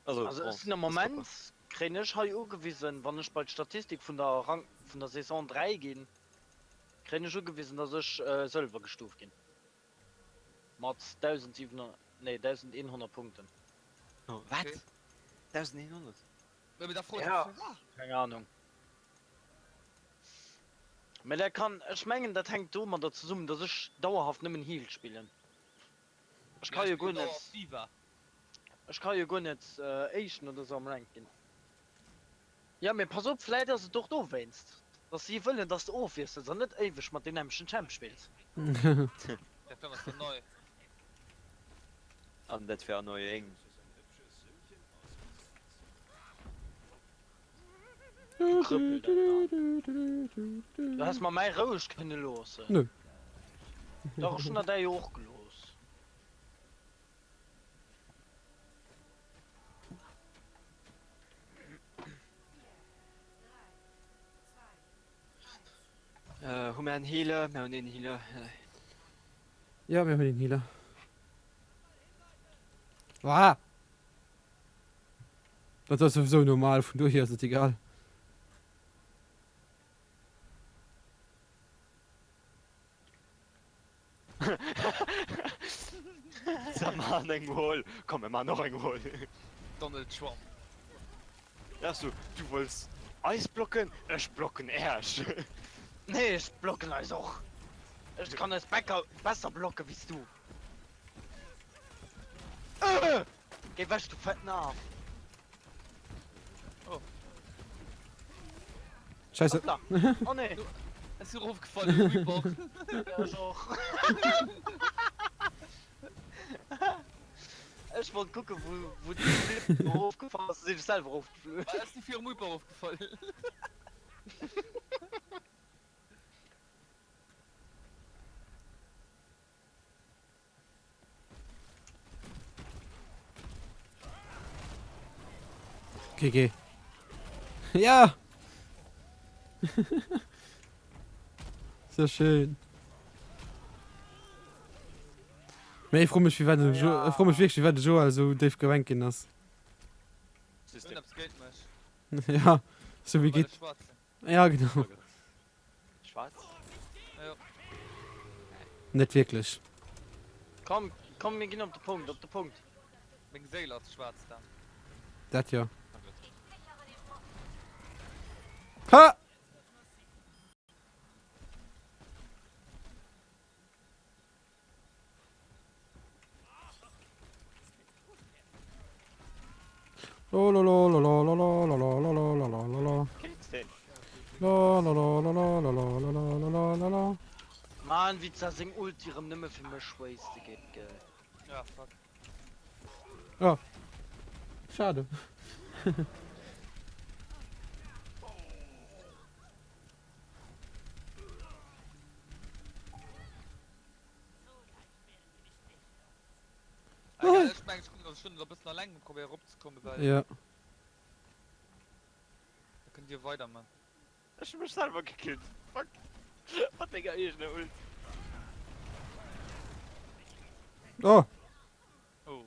Also Also ech sinn am Moment, kréien ech hei ugewisen, wann ech bei d'Statistik vun der Rang, vun der Saison 3 ginn, kréien ech ugewisen, dass ech Sëlwer gestuuft ginn. Mat 1700, nee 1100 Punkten. Wat? 1100? Ja, keng Ahnung. Mä dat kann, ech mengen dat hänkt domadder zesummen, dass ech dauerhaft nëmmen Heal spillen. Ech ka jo guer net, ech ka jo guer net Éischten oder sou am Rank ginn. Jo, mee pass op, vläit ass et och dowéinst, dass si wëllen, dass de ofwiessels an net éiweg mat deem nämmlechten Champ spills. Dat wär ass nei. An dat wär annoying. Du Krëppel, Alter. Du häss mer mäi roueg kënne loossen. Nö. Dach, ech hunn der däi jo och gelooss. Hu mer en Healer? Mer hunn een Healer. Ja, mir hunn een Healer. Ah! Dat ass souwisou normal, vun dohier ass et egal. Se maan eng Wall. Komm mir maan och eng Wall. Donald Trump. Ja so, du wollts eis blocken, ech blocken äerch. Nee ech blocken eis och. Ech kann eis Bäcker besser blocken wéis du. Géi wech du fetten Af! Oh. Scheisse. Hoppla. Oh nee. Ech sinn erofgefall de Reebok. Ja, ech och. Ech wollt kucken wou wou de Flip erofgefall ass, sinn ech selwer erofgeflunn. Ech si virum Reebok erofgefall. GG. Ja! Sehr schön. Mee ech froe mech, firwat de Jo, ech froe mech wierklech, firwat de Joël esou déif gerankt ginn ass. System. Iergendepps géint mech. Ja, sou wéi Well ech geet. schwaarz sinn. Ja, genau. Schwarz? Jo. Net wierklech. Komm, komm, mir ginn op de Punkt, op de Punkt. Meng Séil ass schwaarz dann. Dat jo. Ha! Mann, wéi d'Sa seng Ulti rëm nëmme fir mech waste geet, gell. Ja, fuck. Oh. Schade. Egal, ech mengen, ech kucken, dass ech schon e bëssen alleng probéiere eropzekommen, well Ja. da kënnt dir weiderman. Ech hu mech selwer gekillt. Fuck. Mat menger eegener Ult. Oh. Oh.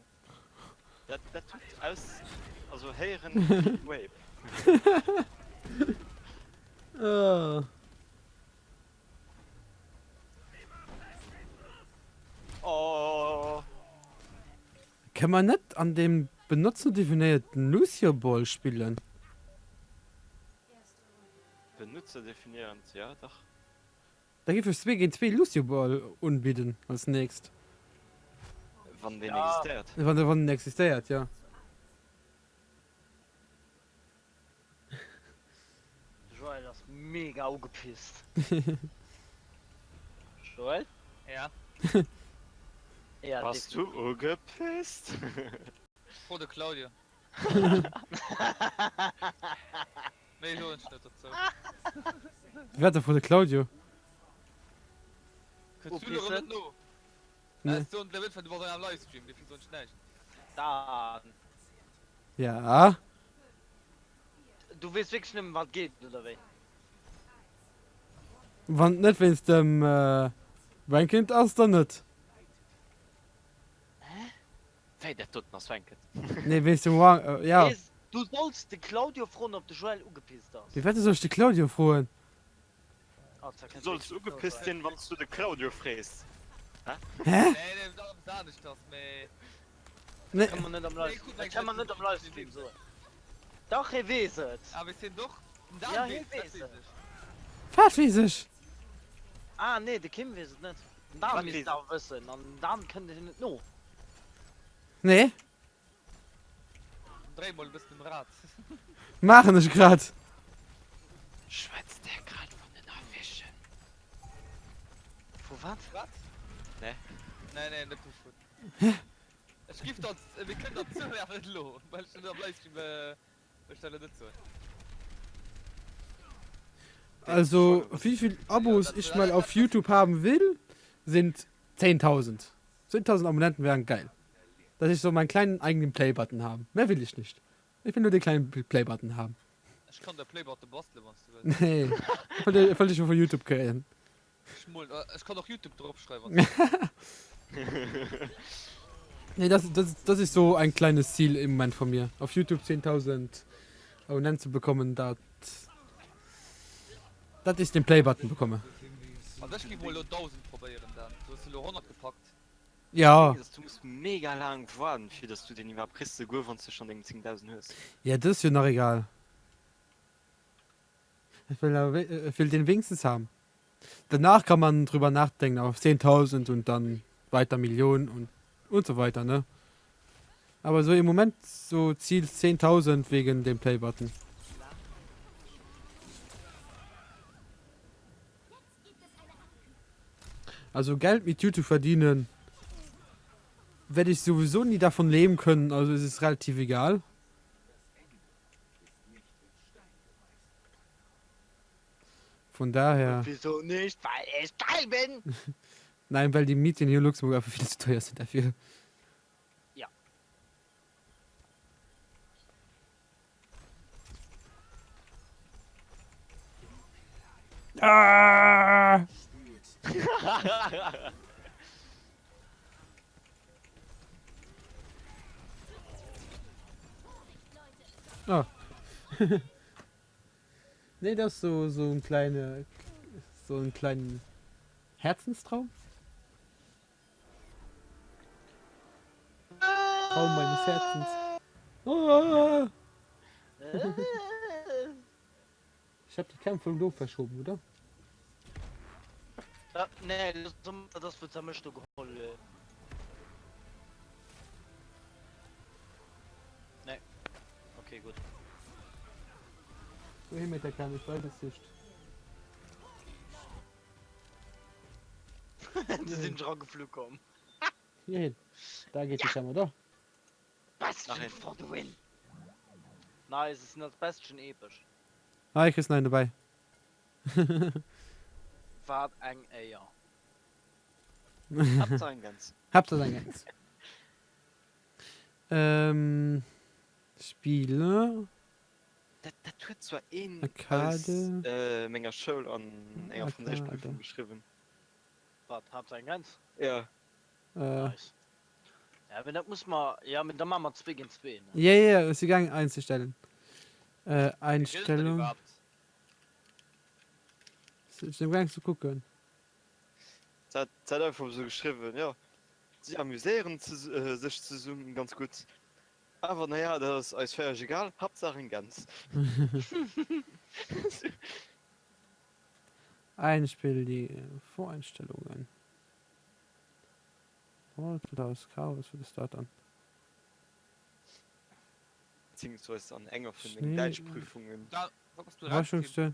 Dat, dat huet aus, also héieren wéi Rape. Oh. Oh. Kënne mer net an deem benotzerdefinéierten Lucio Ball spillen? Benutzerdefinierend, ja dach. Da géif ech 2 géint 2 Lucio Ball unbidden als nächst. Wann deen existéiert. Wann den existéiert, jo. De Joël ass mega ugepisst. Joël? Ja. Ja, Bass du ugepisst? Fro de Claudio. Méi soen ech net dozou. Wat da fro de Claudio? Kënns du elo erëm net no? Nee. Ech soen der net, well du bass am Livestream, dofir soen ech näischt. Dan. Ja. Du weess wierklech net méi wat geet, oder wéi? Wann et net wéinst dem Ranked ass, dann net. Hä? Wéi dat doten ass Ranked? Nee, wéinst dem Wa-, ja. Weess, du solls de Claudio froen ob de Joël ugepisst ass. Wéi wat soll ech de Claudio froen? Du solls ugepisst sinn wanns du de Claudio frees. Hä? Nee, nee, dat ass eppes aneschters, mee. Nee. Dat kann mer net am Livestream soen. Dach, hie weess et. Ah, weess hien doch? Den Dan Ja, hie weess, dat weess weess et. ech. Wat weess ech? Ah, nee, de Kim weess et net. Den Dan Wat misst weess et awer wëssen an den Dan kënnt hien net no. Nee. Dréi mol e bëssen um Rad. Maachen ech grad. Schwätzt der grad vun den Affichen? Vu wat? Wat? Nee. Nee, nee, net dovun. Ech giff der, mir kënnen der zou, awer net elo, well ech net am Livestream, ech dat elo net soen. Also, wéivill Abos ich mal auf YouTube haben will, sind 10.000. 10.000 Abonnenten wären geil. Dass ich so meinen kleinen eigenen Play-Button haben. Mehr will ich nicht. Ich will nur den kleinen Play-Button haben. Ech kann der Play-Button bastelen, wann s du wëlls. Nee, ich wollte, ich wollte schon von YouTube kréien. Ech mol, ech kann och YouTube drop schreiwen, wann s du wëlls. Nee, das, das, das ist so ein kleines Ziel im Moment von mir. Auf YouTube 10.000 Abonnenten zu bekommen, dat, dat ich den Play-Button bekomme. Also ech giff mol elo 1.000 probéieren, Dan. Du hues elo 100 gepackt. Ja. Ding ass, du muss mega laang waarden fir dass du deen iwwerhaapt kriss, souguer wanns du schon deng 10.000 hues. Ja, das ist jo nach egal. Ich will, aber, ich will den wenigstens haben. Danach kann man drüber nachdenken, auf 10.000 und dann weiter Millionen und, und so weiter, ne? Aber so im Moment so Ziel 10.000 wegen dem Play-Button. Also Geld mit YouTube verdienen werde ich sowieso nie davon leben können, also es ist relativ egal. Von daher. Und wieso nicht? Weil ich geil bin! Nein, weil die Mieten hier in Luxemburg einfach viel zu teuer sind dafür. Ja. Ah! Ah. Nee, das ist so, so ein kleine, so ein kleinen Herzenstraum. Traum meines Herzens. Ah! Ich hab die Kämpfe im Dorf verschoben, oder? Ja, nee, das wird zermischt geholt. Nee. Okay, gut. Wohin mit der Cam? Ich weiß es nicht. Sie sind schon geflogen komm. Hier hin. Da geht die Cam, oder? Bastion for the win! Nice, es sind das Bastion episch. Ah, ich krieg's nein dabei. Wat eng Éier. Habt ein ganz. Habt ihr ein ganz. Ähm, Spiele. Dat, dat huet zwar een Arcade. aus äh, menger Schoul an enger Franséischprüfung Arcade. geschriwwen. Wat, Habt ein ganz? Ja. Äh, Nice. Ja, mee dat muss mer, ja, mee da maache mer zwee géint zwee, ne? ja, ja, ist gegangen einzustellen. Äh, Wéi gëtt et dat Einstellung. iwwerhaapt? Ist im Gang zu gucken. Dat hat einfach esou geschriwwen, jo, si amuséieren sech zesummen ganz gutt, awer naja, dat ass eis feiereg egal, Haaptsaach eng Gäns. Einspiel die Voreinstellungen. Das Chaos, was ist das dann? Beziehungsweise an enger vun mengen Däitschprüfungen. Da, wat bass du eraus, Tim? Waschungste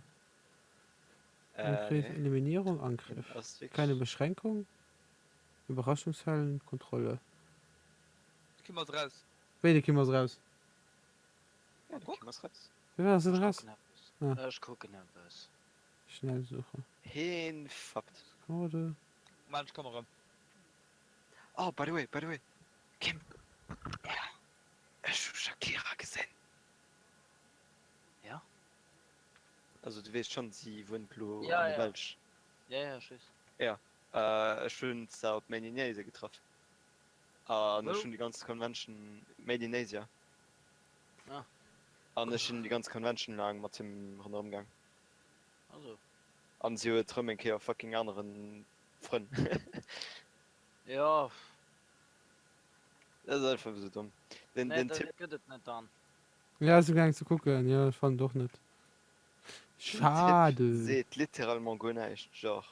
Äh, Angriff, nee. Eliminierung, Angriff. Ass Keine wierklech. Beschränkung. Überraschungshellen, Kontrolle. De Kim ass raus. Wéi, de Kim ass raus? Ja, de Kim ass raus. Firwat ass en Ech raus? kucken eppes. Ah. Ech kucken eppes. Schnellsuche. Heen fappt. Discorde. Moment, ech komme rem. Oh, by the way, by the way, Kim. Ech hu Shakira gesinn. Ja? Also du weess schonn, si wunnt lo Ja, an der ja. Belsch. Ja, ja, ech weess. Ja, ech hunn se op Made in Asia getraff. An ech Wou? hunn déi ganz Convention, Made in Asia. Ah. An ech sinn déi ganz Convention laang mat him ronderëm gaang. Also. An si huet rëm eng Kéier fucking aneren Frënn. Ja. Dat ass einfach esou domm. Den, Nee, den dat Typ. gëtt et net dann. Ja, ech si gaang ze kucken, jo, ech fannen et och net. Den Typ Schade. seet littéralement guer näischt, genre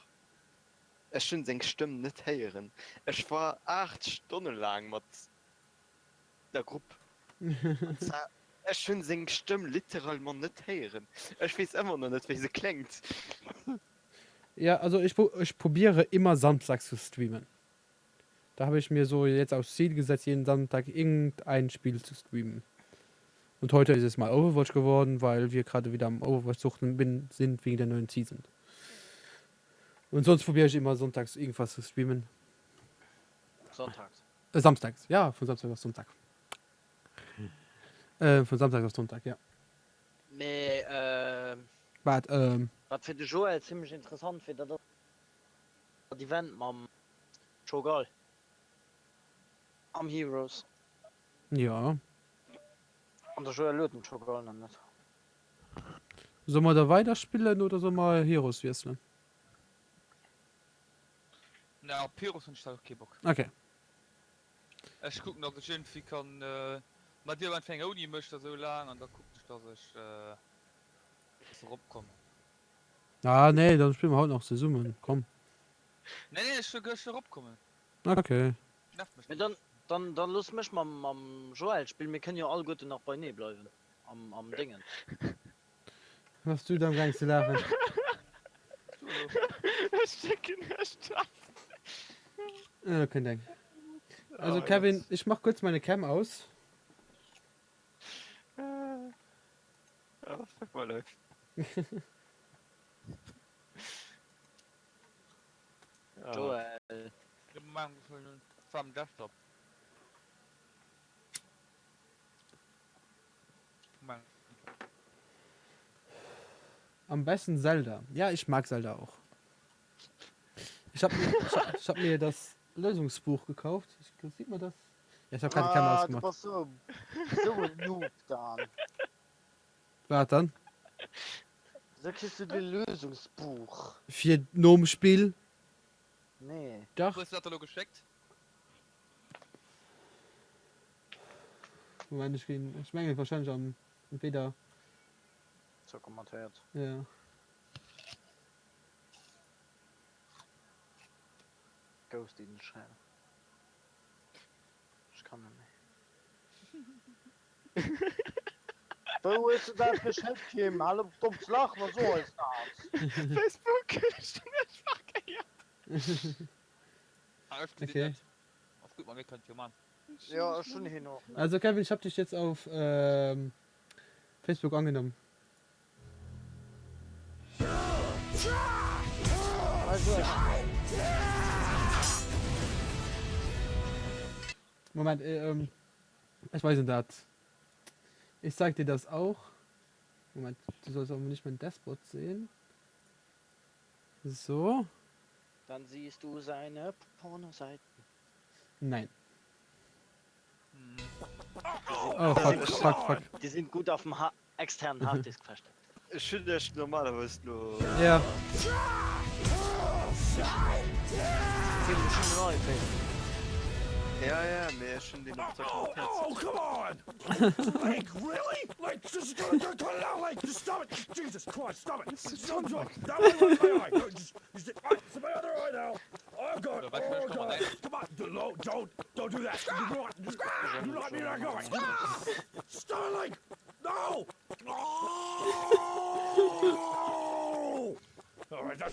ech hunn seng Stëmm net héieren. Ech war 8 Stonne laang mat der Grupp an zwar ech hunn seng Stëmm littéralement net héieren. Ech weess ëmmer nach net wéi se kléngt. Ja, also ich, ich probiere immer samstags zu streamen. Da habe ich mir so jetzt aufs Ziel gesetzt, jeden Samstag irgendein Spiel zu streamen. Und heute ist es mal Overwatch geworden, weil wir gerade wieder am Overwatch suchten bin, sind wegen der neuen Season. Und sonst probiere ich immer sonntags irgendwas zu streamen. Sonntags. Äh, samstags, ja, von Samstag auf Sonntag. Äh, von Samstag auf Sonntag, ja. Mee äh, Wat, ähm. wat fir de Joël zimmlech interessant wier, dat ass dat Event mam Cho'Gall am Heroes. Ja. An de Joël huet den Cho'Gall nach net. Soll mer da weider spillen oder soll mer Heroes wiesselen? Na op Heroes hunn ech da kee Bock. Okay. Ech kucken dass ech iergendwéi kann mat dir einfach eng ouni mech da sou laang an da kucken ech dass ech bëssen erop kommen. Ah nee, dann spille mer haut nach zesummen, komm. Nee nee ech wëll gëschter erop kommen. Okay. Nervt mech Mee net. dann dann dann looss mech mam mam Joël spillen, mir kënnen jo alleguerten nach beinee bleiwen am am Déngen. Bass du dann gaang ze laachen? Du elo. Ech schécken iech dat. Ja, da kënnt eng. Also Oh Kevin, Gott. ich mach kurz meine Cam aus. Oh, fuck my life. Ah. Joël. War am Desktop. Am besten Zelda. Ja, ich mag Zelda auch. Ich hab mir, ich hab, ich hab mir das Lösungsbuch gekauft. Ich, sieht man das? Ja, ich hab gerade die Kamera Ah, du ausgemacht. bass sou sou en Noob dann. Wat dann? Wéi kriss du de Lösungsbuch? Fir nom Spill. Nee. Dach. Hues du dat elo geschéckt? Moment, ech ginn, ech mengen wahrscheinlech am entweder. Zocker-Mathéiert. Ja. Ghost in the Shell. Ech kann net méi. Wou hues du dat geschéckt, Kim? Hal op domm ze laachen a so eis dat! Facebook, ech hunn mech markéiert. Ah, ech gesinn Okay. net. Ass gutt, ma mir kënnen et jo man. Jo, ech hunn hien och net. Also Kevin, ich hab dich jetzt auf ähm, Facebook angenommen. Also, Moment, äh, ähm, ich weiß nicht dat. Ich zeig dir das auch. Moment, du sollst aber nicht mein Dashboard sehen. So. Dann siehst du seine Pornoseiten. Nein. Oh, fuck, fuck, fuck. Die sind gut auf dem ha externen Harddisk versteckt. Ech hunn dech normalerweis lo. Ja. Kim, ech hunn en neie Facebook. Ja, ja, mee ech hunn deen op der Oh, oh, come on! Like, really? Like, just cut it out! Like, just stop it! Jesus Christ, stop it! Don't, don't, that one right my eye! No, just, just, ah, it's my other eye now! Oh, God! Oh, God! Come on! Don't, don't, don't do that! Do not, do not be that guy! Stop it, like, no! Oh!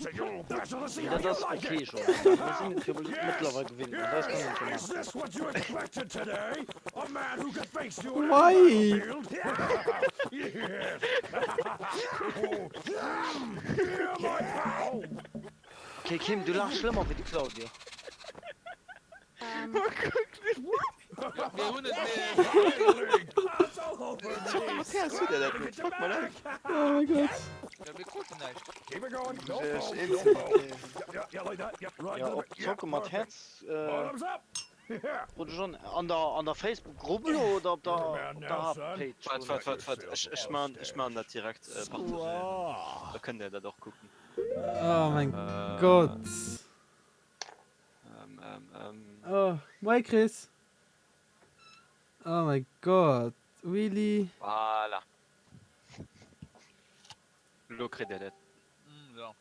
Mee dat ass ok, Jean. Mir sinn et jo mëttlerweil gewinnt, mat eis kann een et jo maachen. Why? Ok Kim, du laachs schlëmmer wéi de Claudio. Mir hunn et Oh mein Gott. Ja, mir kruten näischt. Ja, op Zocke mat Häerz krut ech och an der an der Facebook Grupp elo oder op der op der Haaptpage? Waart, waart, waart, waart, ech ech man ech man dat direkt partagéieren, da kënnt der dat och kucken. Oh mein Gott. Ähm, ähm, ähm. Oh, moi Chris. Oh mein Gott, really? Voilà. Lo kritt der dat. Mm, ja.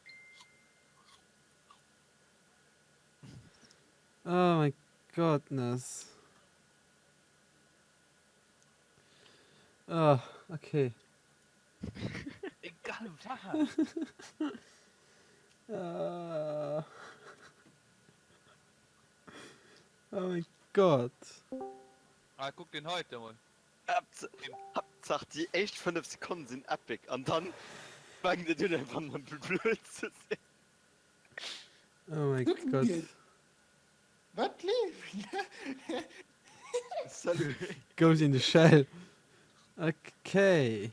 Oh mein Gottness. Oh, okay. Egal wat. Uh. Oh mein Gott. Ah, kuck den heite mol. Haaptsaach déi éischt 5 Sekonnen sinn epic an dann fänkt et un einfach nëmme blöd ze sinn. Oh mein Gott. Wat leeft? Salut. Goes in the shell. Okay.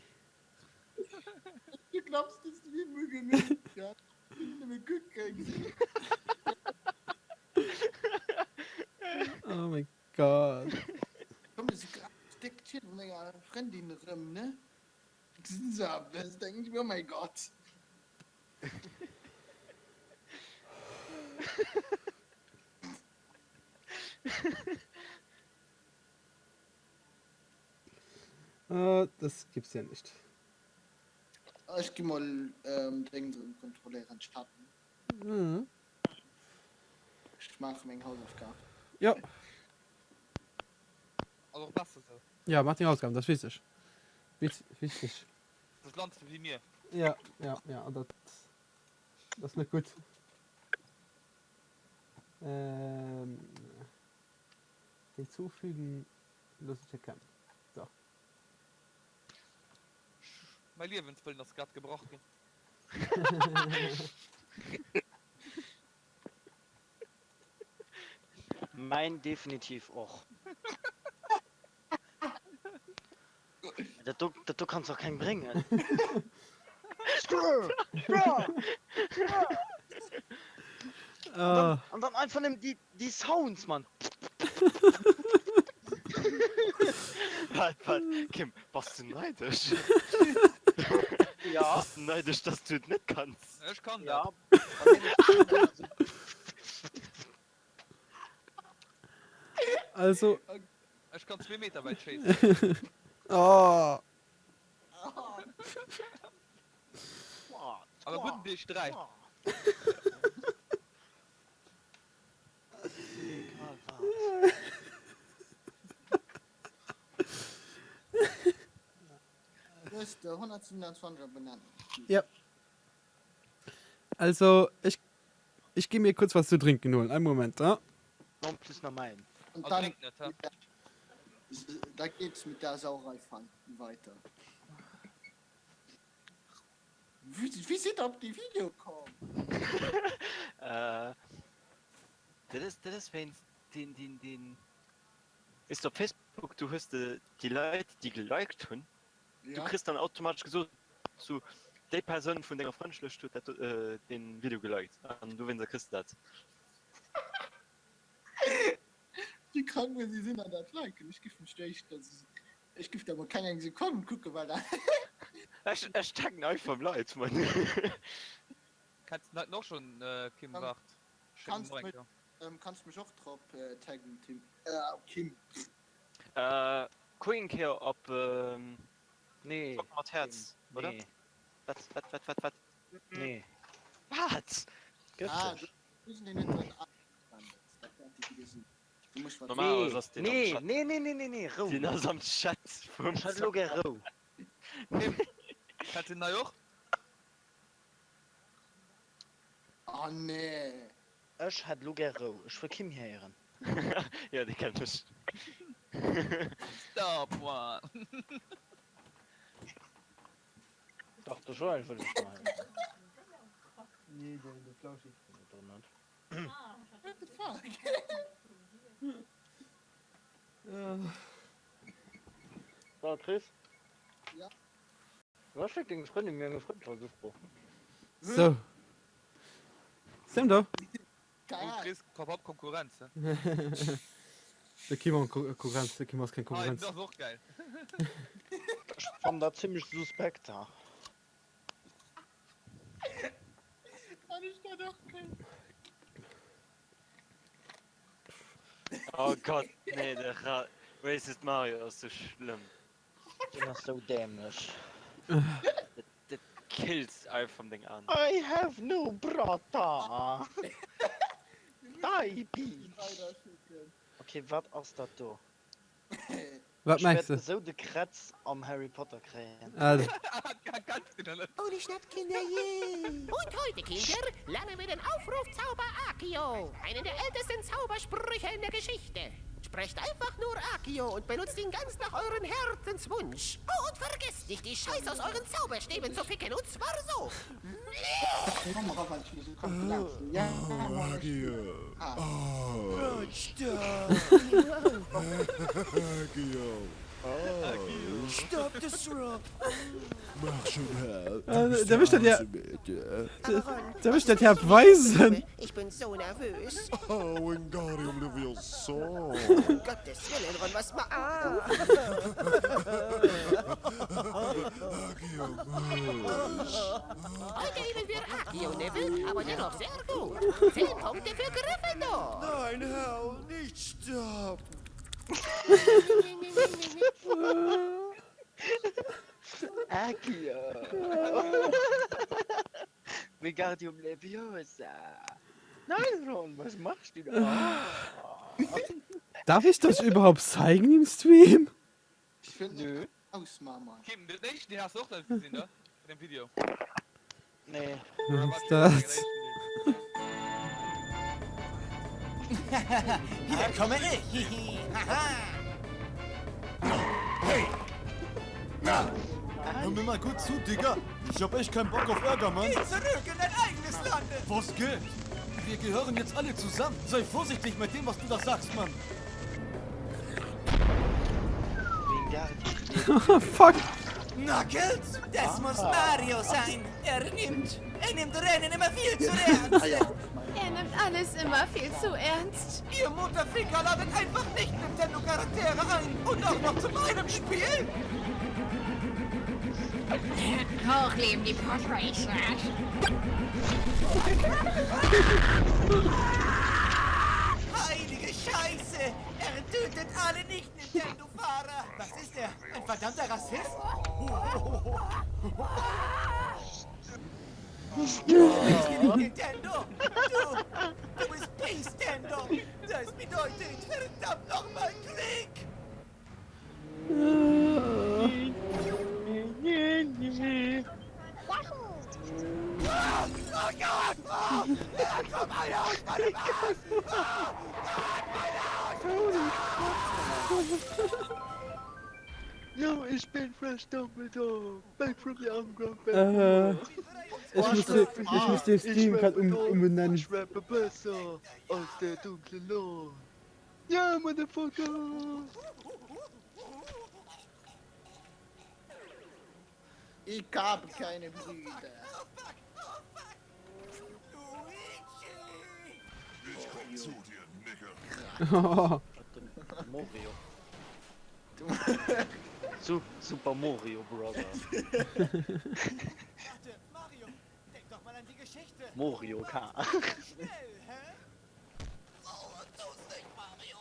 Du knappst de Stream ugemeet, ja. Nëmme kucken. Oh mein Gott. Komm, ech grad déck chill mat menger Frëndin erëm, ne? Gesinn se eppes, denken ech mir, oh mäi Gott. Uh, das gibt's ja nicht. Ech gi mol ähm, Dings erëm kontrolléieren, d'Chatten. Mhm. Ech maache meng Hausaufgaben. Ja. Ass och besser sou. Ja, mach deng Hausaufgaben, das ist wichtig. Wichtig. Soss lands de wéi mir. Ja, ja, ja, an dat dat ass net gutt. Ähm, hinzufügen, looss ech erkennen. So. Mäi Liewenswëllen ass grad gebrach ginn. Mäin definitiv och. Dat do, dat do kanns och keng bréngen. Ah. An dann einfach nëmmen déi, déi Sounds, Mann. Wat, wat, Kim, bass du neidesch? Ja. Bass du neidesch, dass du et net kanns? Ech kann dat. Ja. Also. Ech kann zwee Meter wäit schéissen. Oh. Awer gudden Deeg 3. Du hues de 127 Abonnenten. Ja. Also, ech, ech gi mir kurz was zu trinken holen. Einen Moment, ja? En plus nach mäin. Und A dann, drénk net, hä? da geht's mit der Sauerei weiter. Wéi, wéi sidd der op dee Video komm? Äh, dat ass, dat ass wéinst deen, deen, deen, weess de, op Facebook, du hues de déi Leit, déi geliked hunn, du Ja. kriss dann automatesch gesot, sou, déi Persoun vun denger Frëndschlëscht huet dat, deen Video geliked an dowéinster kriss de dat. Wéi krank muss ee sinn an dat liken? Ech giff mech éischter, ech giff der mol keng eng Sekonn kucken, well dat. Ech, ech taggen einfach Leit, Mann. Kenns den heiten och schon, Kim? Kann, Wart, ech schécken kanns mol eng mech, Kéier. kanns mech och drop taggen, Tim, äh, Kim. Äh, kuck eng Kéier op Nee. Zock mat Häerz, oder? Nee. Wat, wat, wat, wat, wat? Nee. Wat? Gëtt Ah, sech. du hues den net dran ageblendet. Dat wäert déi Video sinn. Du muss wat. Normalerweis ass deen am Nee, Chat. nee, nee, nee, nee, nee, Rou. Deen ass am Chat vum Ech hätt elo gär Rou. Kim, kenns de den hei och? Oh nee. Ech hätt lo gär Rou, ech wëll kee méi héieren. Jo, dee kennen ech. Stop man. Dach, de Joël wëll ech nach héieren. Nee, de Flauschi. Oder net? What the fuck? So, Chris. Ja. Was schéckt deng Frëndin mir eng Frëndschaftsufro? So. Sinn do. Oh, Chris, komm op, Konkurrenz, hä? De Kim an Konkurrenz, de Kim ass keng Konkurrenz. Ah, dat ass och geil. Ech fannen dat zimmlech suspekt, ha. Kann ech dat och kréien? Oh Gott, nee, de Ra Racist Mario ass sou schlëmm. Deen ass sou dämlech. Dat kills einfach deng Aan. I have no brata. Die bitch. Ok, wat ass dat do? Wat Ech mengs wäert de? esou de Kretz am Harry Potter kréien. Also. Kennst du den net? Ohne Schnappkinder, je! Und heute, Kinder, lernen wir den Aufrufzauber Accio, einen der ältesten Zaubersprüche in der Geschichte. Sprecht einfach nur Accio und benutzt ihn ganz nach euren Herzenswunsch. Oh, und vergesst nicht, die Scheiße aus euren Zauberstäben zu ficken, und zwar so. Darf ich dat ja Darf ich dat ja weisen? Ich bin so nervös. Oh, Wingardium Leviosa. Um Gottes Willen, Ron, was ma... Ah. Heute üben wir Accio, Neville, aber dennoch sehr gut. 10 Punkte für Gryffindor. Nein, Hal, nicht stoppen. Accio! Wingardium Leviosa! Nein, Ron, was machst du da? Darf ich das überhaupt zeigen im Stream? Ich will Nö. ausmachen, Mann. Kim, den éischten, deen has de och net gesinn, ne? Vun dem Video. Nee. Was ist das? Hier komme ich. Hey! Na! Hör mir mal gut zu, Digga. Ich hab echt keinen Bock auf Ärger, Mann. Geh zurück in dein eigenes Land. Was geht? Wir gehören jetzt alle zusammen. Sei vorsichtig mit dem, was du da sagst, Mann. Wingardium Fuck! Knuckles? Das muss Mario sein. Er nimmt, er nimmt Rennen immer viel zu ernst. Er nimmt alles immer viel zu ernst. Ihr Mutterficker ladet einfach nicht Nintendo-Charaktere ein. Und auch noch zu meinem Spiel. Hoch leben die Podracer. Heilige Scheiße! Er tötet alle Nicht-Nintendo-Fahrer! Was ist er? Ein verdammter Rassist? Du bist nicht Nintendo! Du, du bist Peace-Tendo! Das bedeutet verdammt nochmal Krieg! Oh Gott! Oh, da kommt einer aus meinem Arsch! Oh, Gott, mein Arsch! Yo, ich bin Fresh Dumbledore, back from the underground. Äh, ich muss den, ich muss den Stream grad um, umbenennen. Ich rappe besser als der dunkle Lord. Ja, Motherfucker! Ich habe keine Brüder. Ich komm zu dir, Nigger. Mario. Su Super Mario Brothers. Warte, Mario, denk doch mal an die Geschichte. Mario Kart. Schnell, hä? Oh, tu's nicht, Mario.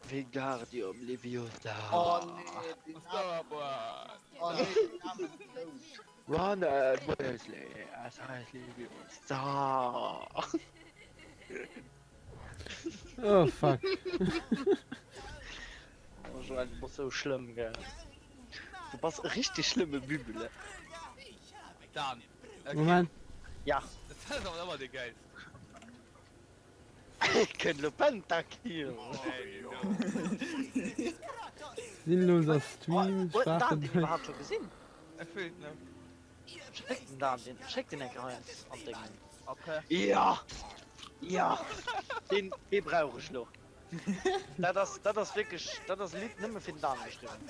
Wingardium Leviosa. Oh nee, den Stop, Oh nee, den Namen ist doof. Ronald Weasley, es heißt Leviosa. Oh fuck. Oh. Joël, du bass sou schlëmm, gell. Du bass e richteg schlëmme Bübele. Dan. Moment. Ja. Dat ass awer ëmmer dee gäilsten. Kënnt lo Pentakill. Sinnloser Stream, Huet den Dan Sprache deen iwwerhaapt scho gesinn? Ech weess et net. Schéck den Dan deen, schéck deen eng Kéier hei an deng. Okay. Ja! Ja! Deen, dee brauch ech lo. Dat ass, dat ass wierklech, dat ass e Lidd nëmme fir den Dan geschriwwen.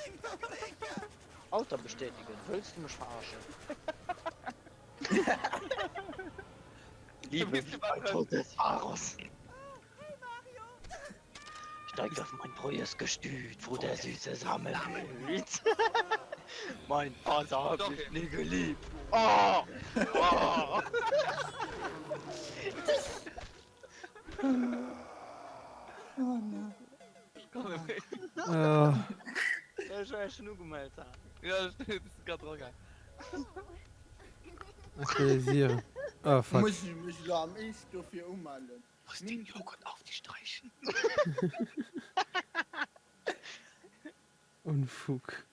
Alter bestätigen, wëlls du mech verarschen? Liebe wie mein totes Varus. Steigt auf mein treues Gestüt, wo der süße Same blüht. Mein Vater hat mich nie geliebt. Oh! Oh! Oh. Ech hu schon ugemellt. Ja, bist du grad dran gaang. Aktualisieren. Oh fuck. Muss ech mech elo am Eescht dofir umellen? Muss den Joghurt auf dich streichen. Unfug.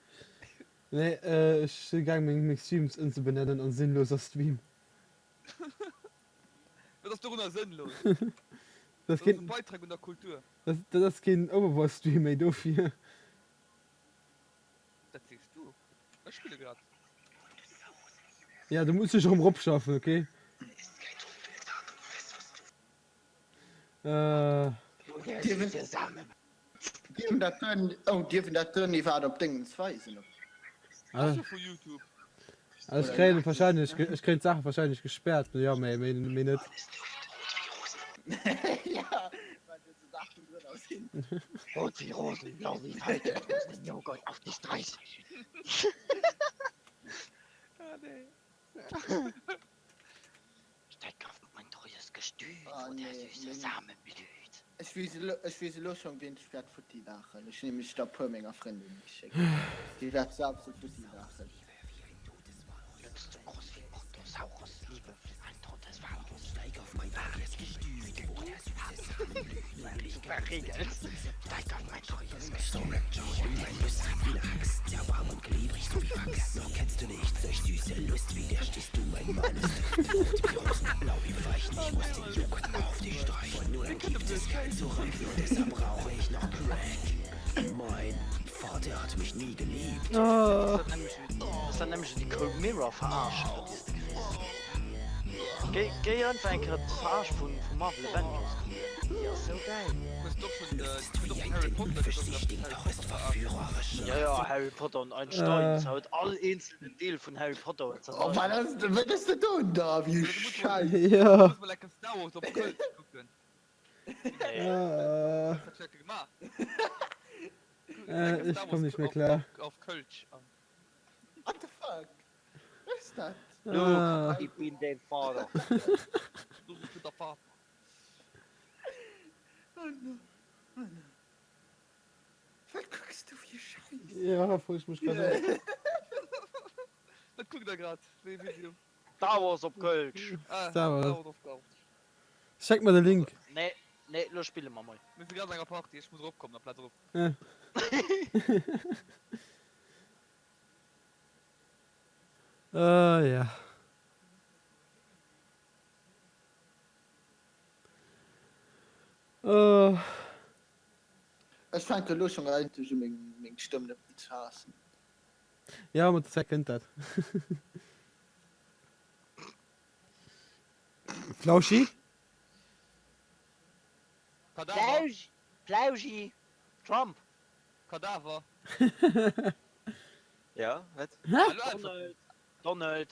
Nee, ech si gaang meng meng Streams ëmzebenennen an sinnloser Stream. Wat ass dorunner sënnlos? Dat ass Dat ass keen e Beitrag un der Kultur. dat dat ass keen Overwatch Stream méi dofir. Dat sees du. Ech spille grad. Ja, du muss dech erëm ropschaffen, okay? Äh. Dierfen dat dann, oh, dierfen dat dann iwwerhaapt op Dingens weisen? Op. Ah. Vu YouTube. Ah, ech kréien wahrscheinlech, ech kréien d'Saache wahrscheinlech gespäert, jo, mee, mee, mee net. Ja, well do sou Saachen drënner sinn. Rot wéi Rosen, blau wéi Feigen, muss den Joghurt auf dich streichen. Ah, nee. Steig auf mein treues Gestüt, Ah, wo der nee, süße nee. Same blüht. Ech weess elo, ech weess elo schonn, wien ech wäert futti laachen. Ech hunn nämlech der puer menger Frëndinnen geschéckt. Déi wäert se absolut futti laachen. Lust so groß wie Brontosaurus, Liebe wie ein totes Walross. Verriegelt. Steig auf mein treues Gestüt. Oh. Das ist dann nämlich die Cold Mirror Verarschung, dat déi s de kriss. Géi, géi einfach eng Kéier d'Verarsch vun, vu Marvel Avengers kucken. Déi ass sou gäil. Hues du och schon, hues du och Harry Potter gesot, dass Harry Potter verarscht? Ja, ja, Harry Potter und ein Stein. Se huet all eenzelnen Deel vun Harry Potter huet se Oh, wat ass, wat ass dat do da fir Schäiss? Ja. Muss mol enke Star Wars op Kölsch kucken. Nee. Äh, Was hat gemacht? äh, ich komm nicht mehr klar. Auf, auf Kölsch an. What the fuck? Wat ass dat? Ah. Luke, ich bin dein Vater. Du bist der Vater. Oh no, oh no. Wat kucks du fir Schäiss? Ja, frag ich mich grad auch. Was guckt er grad? Wéi Video? Star Wars op Kölsch. Ah, Star Wars. Star Wars auf Kölsch. Schenk mer de Link. Nee, nee, lo spille mer mol. Mir si grad an enger Party, ech muss eropkommen amplaz erop. Äh. Äh, ja. Äh. Ech fänke lo schon eigentlech u meng meng Stëmm net méi ze haassen. Ja, mat der Zäit kënnt dat. Flauschi? Kadaver. Flauschi, Flauschi, Trump. Kadaver. Ja, wat? Hallo, Donald, Donald.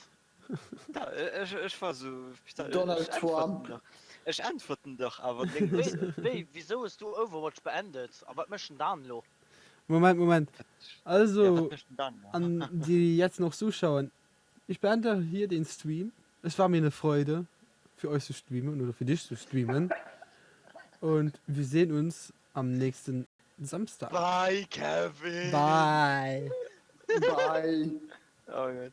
Da, ech, ech war so. Putain, Donald ech antworten Trump. dach. Ech antworten dach, awer deng. Wéi, wéi, wieso hues du Overwatch beendet? A wat mécht den Dan lo? Moment, Moment. Ja, Also, wat mécht den Dan lo? an die jetzt noch zuschauen. Ich beende hier den Stream. Es war mir eine Freude, für euch zu streamen oder für dich zu streamen. Und wir sehen uns am nächsten Samstag. Bye, Kevin. Bye. Bye. Oh Gott.